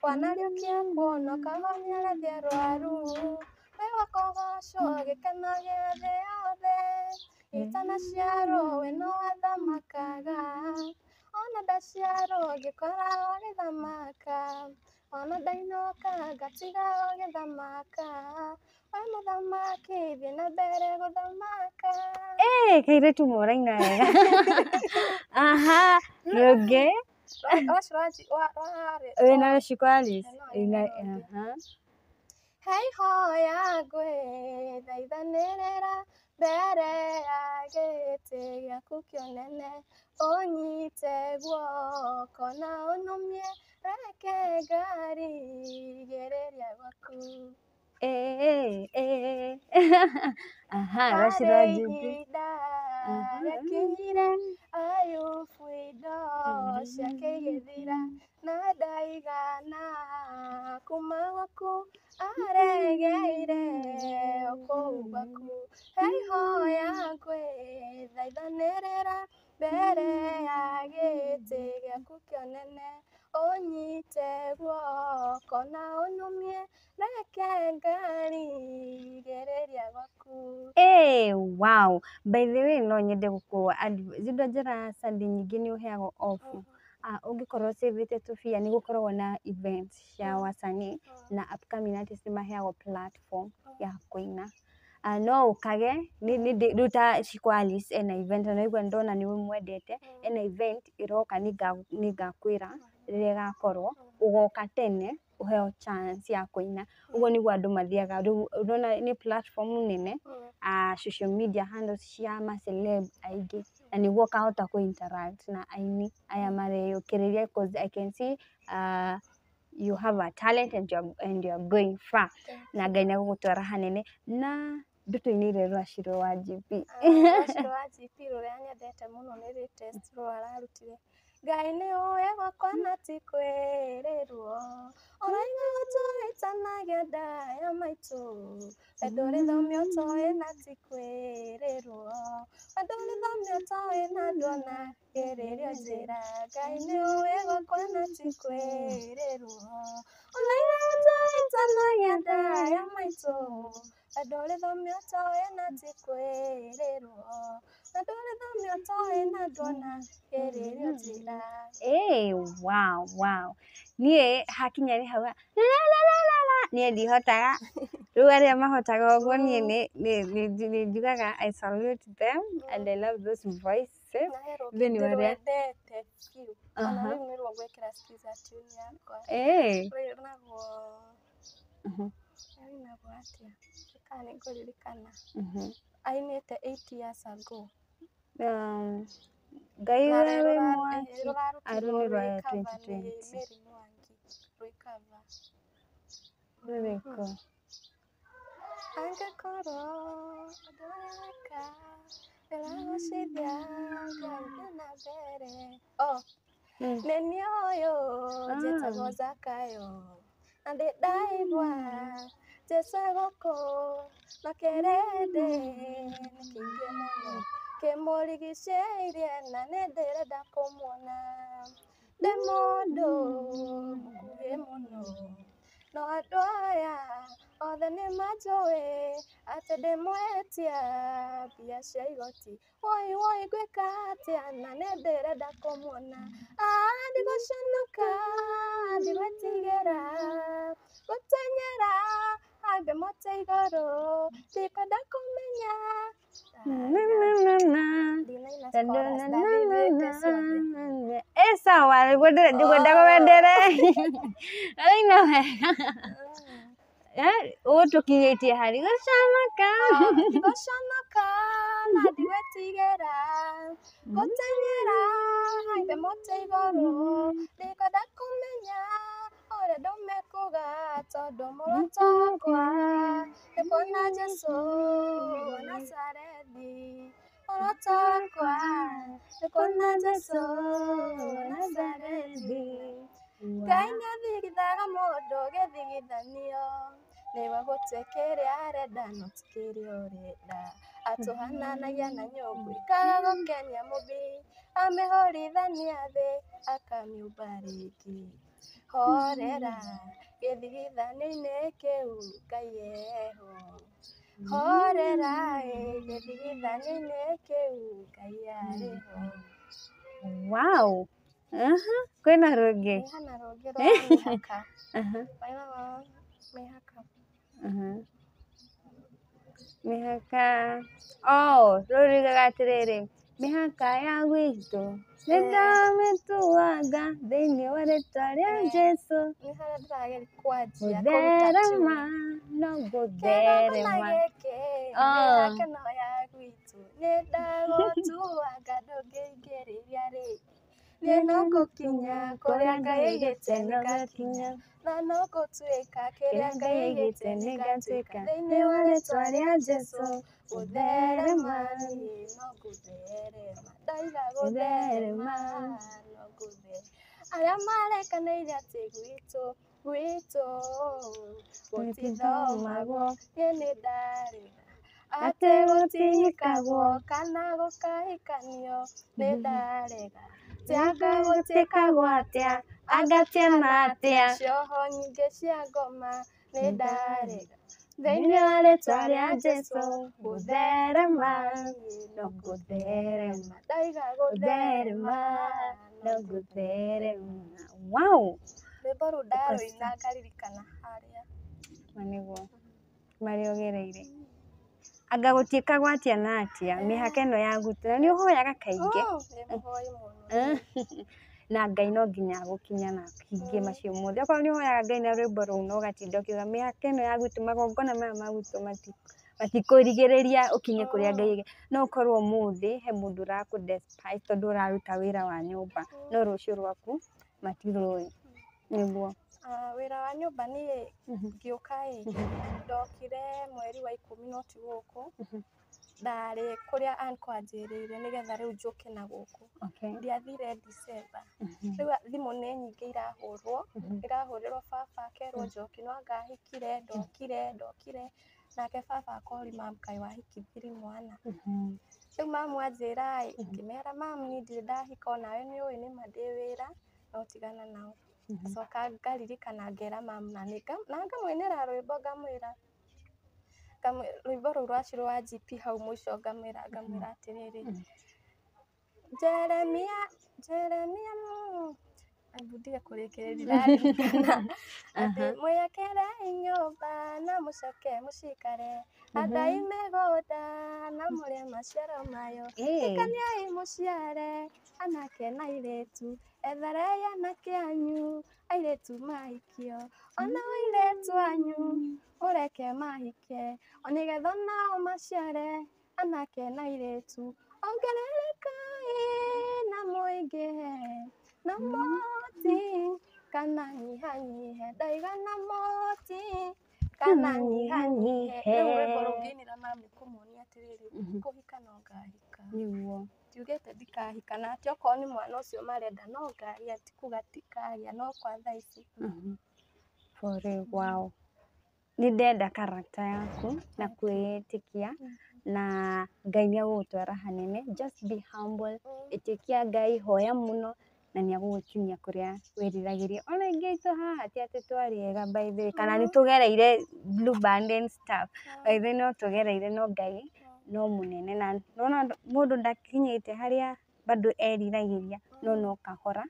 Wanariũkia kuona ũkahonia arĩa arwaru, wĩ wa kũgocwo gĩkeno gĩa thĩ yothe. Itanaciarwo we no wathamakaga, ona ndaciarwo ngĩkora ũgĩthamaka, ona ndainũka ngatiga ũgĩthamaka. We mũthamaki thiĩ na mbere gũthamaka. Kairĩtu mũraina wega. Aha, rũngĩ. Wĩna Shiko Alice? Wĩna Aha. Hei hoya ngwĩthaithanĩrĩra mbere ya gĩtĩ gĩaku kĩonene, ũnyite guoko na ũnũmie, reke ngarigĩrĩria gwaku. Aha, rwa Shirua Harĩ GP. ihinda rĩakinyire Ayubu indo ciake igĩthira na ndaigana kuma gwaku aregeire o kũu gwaku. Hei hoya ngwĩthaithanĩrĩra mbere ya gĩtĩ gĩaku kĩonene, ũnyite guoko na ũnũmie, reke ngarigĩrĩria gwaku. Wow. By the way, no nyende gũkũ indo njĩra Sunday nyingĩ nĩ ũheagwo off. Ũngĩkorwo save-ĩte tũbia nĩ gũkoragwo na events cia wasanii na upcoming artists nĩ maheagwo platform ya kũina. No ũkage rĩu ta Shiko Alice ena event na naigua ndona nĩ ũmwendete, ena event ĩroka nĩngakwĩra rĩrĩa ĩgakorwo, ũgoka tene ũheo chance ya kũina. Ũguo nĩguo andũ mathiaga rĩu ũrona nĩ platform nene, social media handles cia ma celeb aingĩ na nĩguo ũkahota kũ interact na aini aya mareyũkĩrĩria cause I can see you have a talent and you are going far na Ngai nĩ egũgũtwara hanene. Na Ndũtũinĩire rũracio rwa GP. Rũracio rwa GP rũrĩa nyendete mũno nĩ latest rũrĩa ararutire. Ngai nĩ ũĩ gwakwa na ti kwĩrĩrwo, ũraiga ũtũhĩtanagia nda ya maitũ, wendo ũrĩ thome ũtoĩ na ti kwĩrĩrwo, wendo ũrĩ thome ũtoĩ na nduona ngĩrĩrio njĩra, Ngai nĩ ũĩ gwakwa na ti kwĩrĩrwo, ũraiga ũtũhĩtanagia nda ya maitũ, wendo ũrĩ thome ũtoĩ na ti kwĩrĩrwo, wendo ũrĩ thome ũtoĩ na nduona ngĩrĩrio njĩra. Ĩĩ, wow, wow. Niĩ hakinya nĩ hau la la la la la, niĩ ndihotaga. Rĩu arĩa mahotaga ũguo niĩ nĩ njugaga I salute them and I love those voices. Na he rũngĩ Thĩinĩ wa rĩa- ndĩrwendete biũ, ona Aha. rĩu nĩruo ngwĩkĩra skiza tune yakwa. Ĩĩ. Rwĩnagwo, rwĩnagwo atĩa? Kana nĩ ngũririkana. Ainĩte 8 years ago. Ngai Na we wĩ mwaki. rũrarutirwo Arũnĩ rwa rwĩ cover nĩ 2020. Mary Mwangi, rwĩ cover. Rũrĩkũ? Angĩkorwo ũndũ ũrĩa weka ndĩragũcithia Ngai thiĩ na mbere. Oh, nĩ niĩ ũyũ njĩtagwo Zakayo na ndĩ ndaigua Jesũ e gũkũ na kĩrĩndĩ nĩ kĩingĩ mũno kĩmũrigicĩirie na nĩ ndĩrenda kũmuona. Ndĩ mũndũ mũkuhĩ mũno no andũ aya othe nĩ manjũĩ atĩ ndĩmwetia mbia cia igoti. Woi woi ngwĩka atĩa na nĩ ndĩrenda kũmuona. Ah, ndigũconoka, ndigwĩtigĩra, gũtenyera hambe mũtĩ igũrũ, ndikwenda kũmenya. Na na na na. Ndinaina Na na chorus, na na ndathimĩte na ciothe. na. Ĩ sawa, nĩguo ngwendaga wendere. Ũraina wega. Ũgũtũkinyĩtie harĩ gũconoka. Ndigũconoka na ndigwĩtigĩra, gũtenyera hambe mũtĩ igũrũ, ndikwenda kũmenya ũrĩa andũ mekuga, tondũ muoroto wakwa nĩ kuona Jesũ wa Nazarethi. Muoroto wakwa nĩ kuona Jesũ wa Nazarethi. Ngai nĩathigithaga mũndũ gĩthigithanio nĩwe gũtue kĩrĩa arenda no ti kĩrĩa ũrenda. Atũhananagia na nyũngũ ĩkaga gũkenia mũmbi, amĩhũrithania thĩ akamĩũmba rĩngĩ. Horera gĩthigithanio-inĩ kĩu Ngai eho. Horera ĩ gĩthigithanio-inĩ kĩu Ngai arĩho. Wow. Aha. Kwĩna rũngĩ. Hena rũngĩ rwa mĩhaka. Rwainaga mĩhaka. Mĩhaka. Oh, rũrũ rugaga atĩrĩrĩ, mĩhaka ya gwitũ nĩndamĩtuaga thĩinĩ wa rĩtwa rĩa Jesũ. Nĩ harĩa ndĩrageria kwanjia kũruta Gũtherema tune. no Kĩgongona gũtherema. gĩkĩ Oh. mĩhaka ĩno ya gwitũ nĩndagũtuanga ndũngĩingĩrĩria rĩngĩ. Niĩ no ngũkinya kũrĩa Ngai aigĩte nĩngakinya, na no ngũtuĩka kĩrĩa Ngai aigĩte nĩngatuĩka thĩinĩ wa rĩtwa rĩa Jesũ. Gũtherema niĩ no ngũtherema, ndaiga gũtherema no ngũtherema. Arĩa marekanĩire atĩ gwitũ gwitũ gũtithomagwo, niĩ nĩndarĩra atĩ gũtihikagwo kana gũkahikanio, nĩndarega. Atĩ anga gũtiĩkagwo atĩa, Anga tiana atĩa. cioho nyingĩ cia ngoma, nĩndarega. Thĩinĩ wa rĩtwa rĩa Jesũ, Gũtherema no no gũtherema. ndaiga gũtherema Gũtherema no gũtherema. Wow. Rwĩmbo rũu ndarũina ngaririkana harĩa. Ma nĩguo marĩa ũgereire. Anga gũtiĩkagwo atĩa na atĩa mĩhaka ĩno ya gwitũ na nĩ ũhoyaga kaingĩ. Ndĩ mũhoi mũno. Na Ngai no nginya agũkinya na ahingie macio mothe. Okorwo nĩ ũhoyaga Ngai na rwĩmbo rũu na ũgatinda ũkiuga mĩhaka ĩno ya gwitũ, magongona maya ma gwitũ matikũrigĩrĩria ũkinye kũrĩa Ngai aigĩte. No ũkorwo ũmũthĩ he mũndũ ũrakũ despise tondũ ũraruta wĩra wa nyũmba, no rũciũ rwaku matirũĩ. Nĩguo. Ah, wĩra wa nyũmba niĩ ngĩũka ĩ, ndokire mweri wa 10, no ti gũkũ ndarĩ, kũrĩa uncle anjĩrĩire nĩgetha rĩu njũke na gũkũ. Ndiathire December. Rĩu thimũ nĩ nyingĩ irahũrwo, irahũrĩrwo baba akerwo Njoki no anga ahikire, ndokire ndokire, nake baba akori, "Mam, kaĩ wahikithirie mwana?" Rĩu mamu anjĩra ĩ, ngĩmera, "Mamu, niĩ ndirĩ ndahika, onawe nĩ ũĩ nĩma ndĩ wĩra, no tigana nao." Ngacoka ngaririkana ngera mamu na na ngamũinĩra rwĩmbo, ngamwĩra rwĩmbo rũu rwa Shiro wa GP hau mũico, ngamwĩra atĩrĩrĩ, "Jeremia, Jeremia, Ebu ndige kũrĩkĩrĩria, ndaririkana atĩ mwĩyakĩrei nyũmba na mũcoke mũcikare, handai mĩgũnda na mũrĩe maciaro mayo, hikaniai mũciare anake na airĩtu, etharei anake anyu airĩtu mahikio, ona airĩtu anyu mũreke mahike, nĩgetha onao maciare anake na airĩtu, ongererekai na mũingĩhe na moti kana nyihanyihe, ndaigana moti kana nyihanyihe." Rĩu rwĩmbo rũngĩinĩra mami kũmuonia atĩrĩrĩ, kũhika no ngahika. Ndiugĩte ndikahika, na atĩ okorwo nĩ mwana ũcio marenda no ngagĩa, ti kuga tikagĩa, no kwa thaa ici. For real, wow. Nĩ ndenda character yaku na kwĩĩtĩkia, na Ngai nĩ agũgũtwara hanene. Just be humble, ĩtĩkia Ngai, hoya mũno na nĩ agũgũkinyia kũrĩa wĩriragĩria. Ona aingĩ aitũ haha ti atĩ twarĩ ega by the way, kana nĩ tũgereire blue band and stuff. By the way no tũgereire, no Ngai no mũnene, na nĩwona mũndũ ndakinyĩte harĩa bado eriragĩria, no no kahora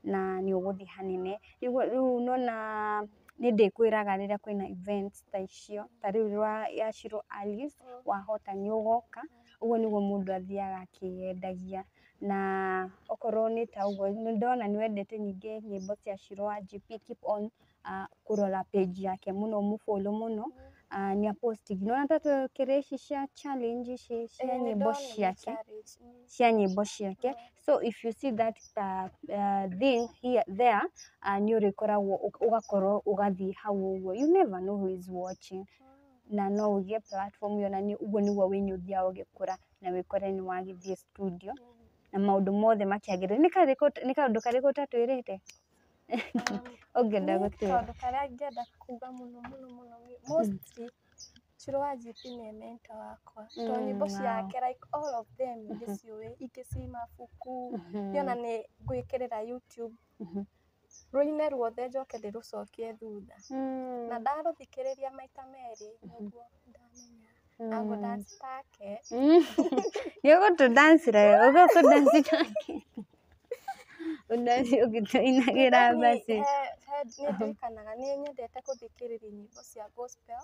na nĩ ũgũthiĩ hanene. Nĩguo rĩu nona nĩ ndĩkwĩraga rĩrĩa kwĩna events ta icio, ta rĩu ya Shiro Alice wahota nĩ ũgoka, ũguo nĩguo mũndũ athiaga akĩyendagia. Na okorwo nĩ ta ũguo, nĩ ndona nĩ wendete ningĩ nyĩmbo cia Shiro wa GP, keep on kũrora page yake mũno, mũfollow mũno, nĩ apost nĩwona ta twĩkĩra ici cia challenge ici cia nyĩmbo ciake, cia nyĩmbo ciake. So if you see that thing here there, nĩ ũrĩkoragwo ũgakorwo ũgathiĩ hau ũguo. You never know who is watching, na no ũgĩe platform ĩyo, na ũguo nĩguo wĩini ũthiaga ũgĩkũra na wĩkore nĩ wagĩthiĩ studio na maũndũ mothe makĩagĩrĩra. Nĩ kaũndũ karĩkũ ũtatwĩrĩte ũngĩenda gũtwĩra? Kaũndũ karĩa ingĩenda kuga mũno mũno mũno, mostly Shiro wa GP nĩ mentor wakwa, tondũ nyĩmbo ciake, like all of them, ndĩciũĩ, ingĩ ci mabuku, niĩ ona nĩ ngwĩkĩrĩra YouTube rũine ruothe njoke ndĩrũcokie thutha, na ndarũthikĩrĩria maita merĩ nĩguo ndamenya na ngũ-dance take. Nĩ ũgũtũdancĩra, ũgũtũdanci take, ũdanci ũgĩtũinagĩra basi. Nĩ ndirikanaga nĩ nyendete gũthikĩrĩria nyĩmbo cia gospel,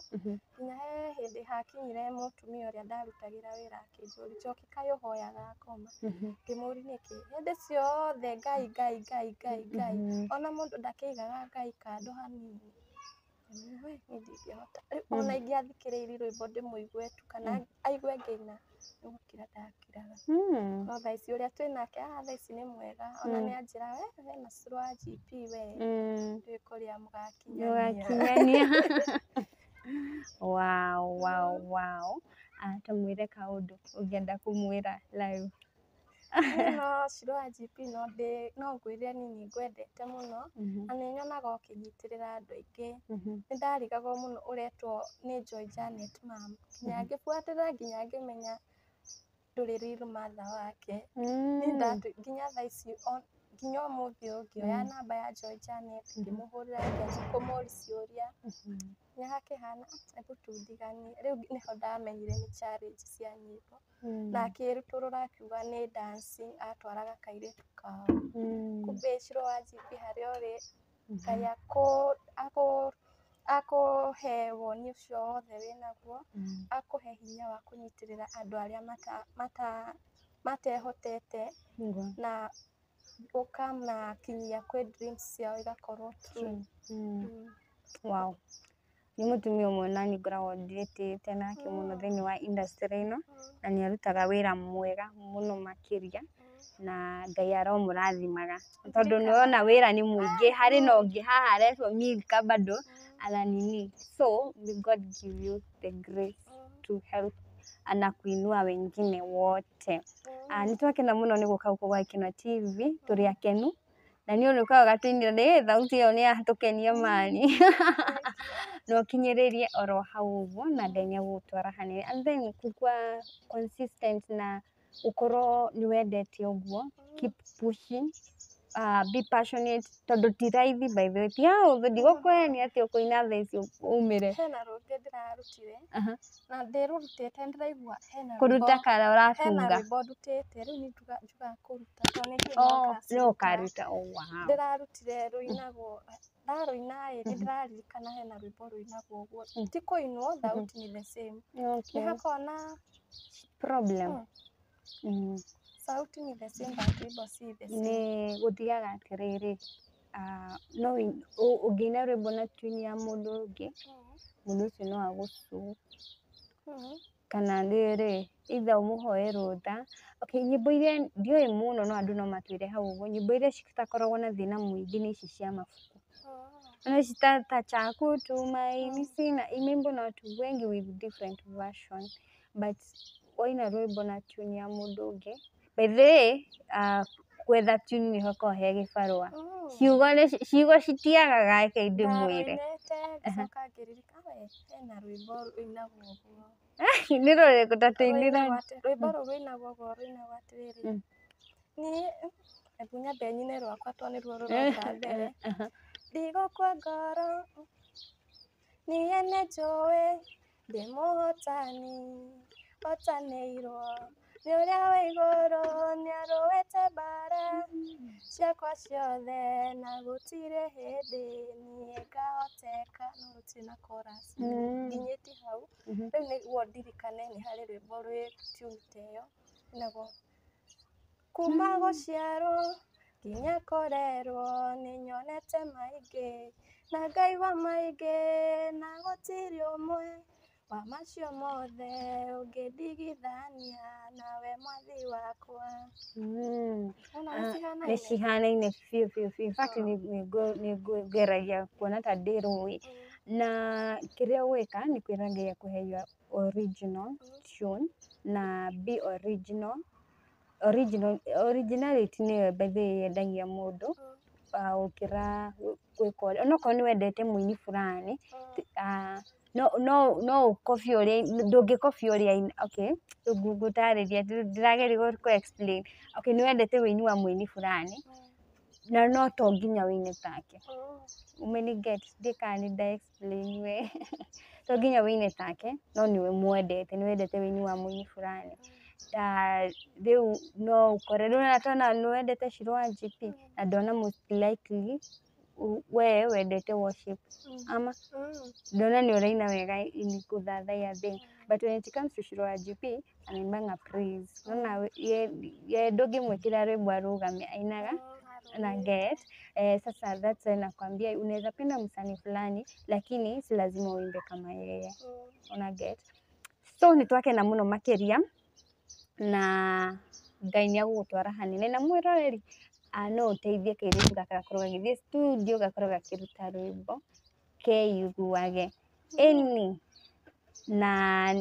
nginya he hĩndĩ hakinyire mũtumia ũrĩa ndarutagĩra wĩra akĩnjũria, "Njoki, kaĩ ũhoyaga ngoma?" Ngĩmũria, "Nĩkĩ?" Hĩndĩ ciothe Ngai, Ngai, Ngai, Ngai, Ngai, ona mũndũ ndakĩigaga Ngai kando hanini? Ngĩmwĩra, "We, niĩ ndingĩhota rĩu, ona ingĩathikĩrĩirie rwĩmbo ndĩmũigue tu kana aigue ngĩina, nĩ gũkira ndakiraga." No thaa ici ũrĩa twĩnake haha thaa ici nĩ mwega, ona nĩ anjĩra, "We na Shiro wa GP, we ndũĩ kũrĩa mũgakinyania." Mũgakinyania. Wow. Ah, ta mwĩre kaũndũ ũngĩenda kũmwĩra live. Niĩ no Shiro wa GP no ndĩ no ngwĩre niĩ nĩ ngwendete mũno, na nĩ nyonaga ũkĩnyitĩrĩra andũ aingĩ. Nĩ ndarigagwo mũno ũretwo nĩ Joy Janet mam, nginya ngĩbuatĩrĩra nginya ngĩmenya ndũrĩ real mother wake. Niĩ nginya thaa ici, nginya ũmũthĩ ũyũ ngĩoya namba ya Joy Janet ngĩmũhũrĩra, ngĩanjia kũmũria ciũria, nĩ hakĩhana hebu tundiganie. Rĩu nĩho ndamenyire nĩ challenge cia nyĩmbo, na akĩrutũrũra akiuga nĩ dancing atwaraga kairĩtu kao. Kumbe Shiro wa GP, harĩa ũrĩ, Ngai akũhe woni ũcio wothe wĩnaguo, akũhe hinya wa kũnyitĩrĩra andũ arĩa matehotete na ũkamakinyia kwĩ dreams ciao igakorwo true. Wow. Nĩ mũtumia ũmwe nani ngoragwo ndĩtĩte nake mũno thĩinĩ wa industry ĩno, na nĩ arutaga wĩra mwega mũno makĩria. Na Ngai aromũrathimaga tondũ nĩwona wĩra nĩ mũingĩ, harĩ na ũngĩ haha aretwo Milka bado ana nini. So may God give you the grace to help na kuinua wengine wote. Nĩ twakena mũno nĩ gũka gũkũ gwa Gĩkeno TV, tũrĩ akenu na nĩ ũndũ ũkaga ũgatũinĩra nĩ thauti ĩyo nĩ yatũkenia mani. Na ũkinyĩrĩrie oro hau ũguo na Ngai nĩ egũgũtwara hanene. And then kukua consistent na ũkorwo nĩ wendete ũguo, keep pushing, be passionate tondũ ti raithi by the way, ti hahũthũ, ndigũkũhenia atĩ ũkũina thaa ici umĩre. Hena rũngĩ ndĩrarutire na ndĩrũrutĩte ndĩraigua hena Kũruta rwĩmbo, kana hena ũratunga? Rwĩmbo ndutĩte rĩu nĩ njugaga kũruta tondũ nĩ ndiũĩ no Oh, no ngaciruta. ũkaruta, oh wow. Ndĩrarutire rũinagwo, ndarũina ĩ, nĩ ndĩraririkana hena rwĩmbo rũinagwo ũguo, ti kũinwo, thauti ni the same. Nĩ hakoragwo na Problem. Sauti ni the same but rwĩmbo si the same. Nĩ gũthiaga atĩrĩrĩ, no ũngĩina rwĩmbo na tune ya mũndũ ũngĩ, mũndũ ũcio no agũcuu kana rĩrĩ, either ũmũhoe rũtha. Okay, nyĩmbo iria ndiũĩ mũno no andũ no matwĩre hau ũguo, nyĩmbo iria citakoragwo na thĩna mũingĩ nĩ ici cia mabuku. Na ici ta cha kutumaini sina, imeimbwa na watu wengi with different version, but waina rwĩmbo na tune ya mũndũ ũngĩ, by the way, gwetha tune nĩho hakoragwo he gĩbarũa. Ciugo nĩ ciugo citiagaga, reke ndĩmwĩre. Ndarũinĩte ngĩcoka ngĩririkana we hena rwĩmbo rũinagwo ũguo. Nĩ rũrĩkũ ta tũinĩra? Rwĩmbo rũu rũinagwo ũguo, rũinagwo atĩrĩrĩ, niĩ hebu nyambe nyine rwakwa tondũ nĩruo rũroka mbere. Ndigũkua ngoro, niĩ nĩ njũĩ ndĩ mũhotani, hotanĩirwo nĩ ũrĩa wĩ igũrũ, nĩarũĩte mbara ciakwa ciothe na gũtirĩ hĩndĩ niĩ ngahoteka. No rũtirĩ na chorus, nginyĩtie hau. Rĩu nĩguo ndirikane nĩ harĩ rwĩmbo rwĩ tune ta ĩyo rũinagwo, kuma gũciarwo nginya kũrerwo nĩ nyonete maingĩ na ngaigua maingĩ, na gũtirĩ ũmwe wa macio mothe ũngĩndigithania nawe mwathi wakwa. Wona nĩ Nĩ cihanaine? Cihanaine biũ biũ biũ. In fact nĩ ngeragia kuona ta ndĩrũĩ. Na kĩrĩa ũgwĩka nĩ kwĩra Ngai akũhe your original tune na be original. Original, originality nĩyo by the way yendagia mũndũ gũkĩra gwĩka ũrĩa, onokorwo nĩ wendete mũini fulani, no no no ũkobie ũrĩa, ndũngĩkobia ũrĩa aina. Okay, rĩu ngũtarĩria, ndĩrageria gũ explain. Okay, nĩ wendete ũini wa mũini fulani na no to nginya ũine take. Ũmeni get? Ndiũĩ kana nĩ nda explain we. To nginya ũine take, no nĩ ũmwendete, nĩ wendete ũini wa mũini fulani. Ta rĩu no ũkore rĩu tona nĩ wendete Shiro wa GP na ndona most likely we wendete worship ama ndona nĩ ũraina wega in gũthathaiya thing, but when it comes to Shiro wa GP anaimbanga praise. Nona ye ndũngĩmwĩkĩra rwĩmbo arũgame, ainaga na get. Sasa that's why nakwambia unaweza penda msanii fulani lakini si lazima uimbe kama yeye, una get? So nĩ twakena mũno makĩria na Ngai nĩ agũgũtwara hanene. Na mwĩroreri, no ũteithie kairĩtu gaka gakorwo gagĩthiĩ studio, gakorwo gakĩruta rwĩmbo keiguage ĩni, na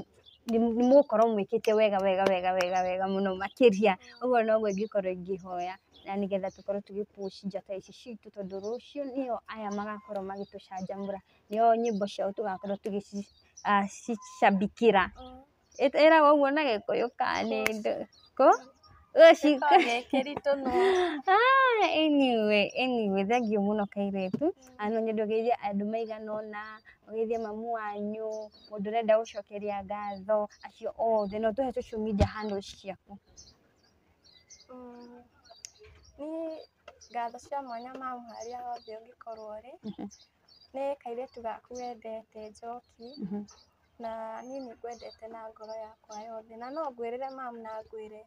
nĩ mũgũkorwo mwĩkĩte wega wega wega wega wega mũno makĩria. Ũguo noguo ingĩkorwo ingĩhoya na nĩgetha tũkorwo tũgĩ push njata ici citũ, tondũ rũciũ nĩo aya magakorwo magĩtũcanjamũra, nĩo nyĩmbo ciao tũgakorwo tũgĩcicabikĩra. Ĩragwo ũguo na Gĩkũyũ kana nĩ kũ? Gĩkĩritũ no. Anyway, thank you mũno kairĩtu. No nyende ũgeithie andũ maigana ũna, ũgeithie mamu wanyu, mũndũ ũrenda gũcokeria ngatho, acio othe, na ũtũhe social media handles ciaku. Niĩ ngatho cia mwanya mamu harĩa hothe ũngĩkorwo ũrĩ, nĩ kairĩtu gaku wendete Njoki, na niĩ nĩ ngwendete na ngoro yakwa yothe, na no ngwĩrĩre mamu na ngwĩre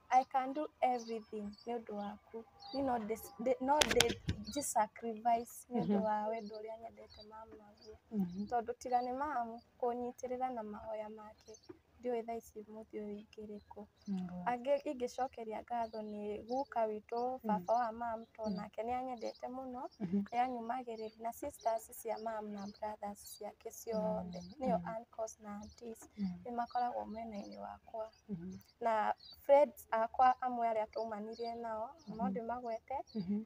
I can do everything nĩ ũndũ waku. Niĩ no ndĩ sacrifice nĩ ũndũ wa wendo ũrĩa nyendete mamu naguo, tondũ tiga nĩ mamu kũnyitĩrĩra na mahoya make, Ndiũĩ thaa ici mũthĩ ũyũ ingĩrĩ kũ. Angĩ ingĩcokeria ngatho nĩ guka witũ, baba wa mam, tondũ nake nĩ anyendete mũno, nĩ anyumagĩrĩria, na sisters cia mam na brothers ciake ciothe, nĩo uncles na aunties, nĩ makoragwo mwena-inĩ wakwa. Na friends akwa amwe arĩa twaumanirie nao, no ndĩmagwete,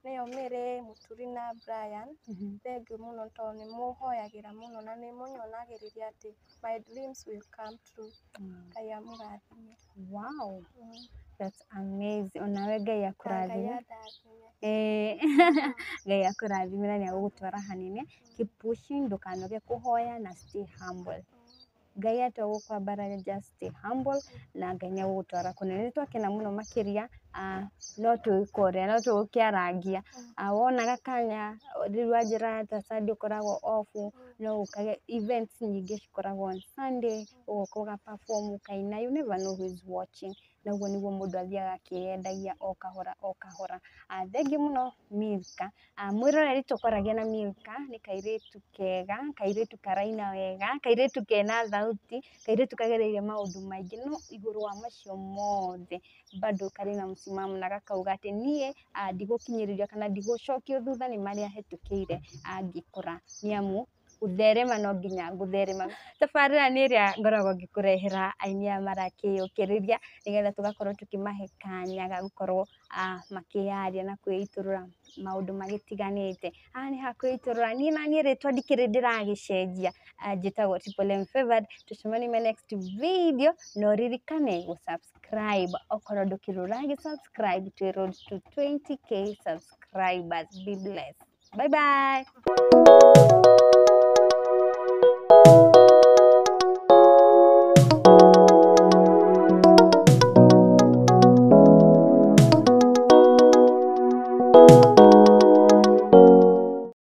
nĩo Mary, Mũturi na Brian. Thengiũ mũno tondũ nĩ mũhoyagĩra mũno na nĩ mũnyonagĩrĩria atĩ my dreams will come true. Ngai amũrathime. Wow, that's amazing. Onawe Ngai Na Ngai akũrathime. andathime. Ngai akũrathime na nĩ agũgũtwara hanene. Keep pushing, ndũkanoge kũhoya na stay humble. Ngai atua gũkwambararia, just stay humble na Ngai nĩ agũgũtwara kũnene. Nĩ twakena mũno makĩria, no twĩkore no tũgũkĩarangia. Wona gakanya rĩu wanjĩra ta Sunday ũkoragwo off, no ũkage events nyingĩ cikoragwo on Sunday, ũgoka ũga perform, ũkaina, you never know who is watching. Na ũguo nĩguo mũndũ athiaga akĩyendagia o kahora o kahora. Thengiũ mũno Milka. Mwĩroreri tũkoragia na Milka, nĩ kairĩtu kega, kairĩtu karaina wega, kairĩtu kena thauti, kairĩtu kagereire maũndũ maingĩ, no igũrũ wa macio mothe bado karĩ na msimamo na gakauga atĩ niĩ ndigũkinyĩrĩrio kana ndigũcokio thutha nĩ marĩa hetũkĩire ngĩkũra, nĩ amu gũtherema no nginya ngũtherema. Tabarĩra nĩ ĩrĩa ngoragwo ngĩkũrehera aini aya marakĩyũkĩrĩria nĩgetha tũgakorwo tũkĩmahe kanya ga gũkorwo makĩyaria na kwĩitũrũra maũndũ magĩtiganĩte. Haha nĩ ha kwĩitũrũra, niĩ na niĩ rĩtwa ndikĩrĩ ndĩragĩcenjia, njĩtagwo Triple M Favored. Tũcemanie my next video, na ũririkane gũ subscribe okorwo ndũkĩrĩ ũragĩ subscribe. Twĩ road to 20K subscribers. Be blessed. Bye bye.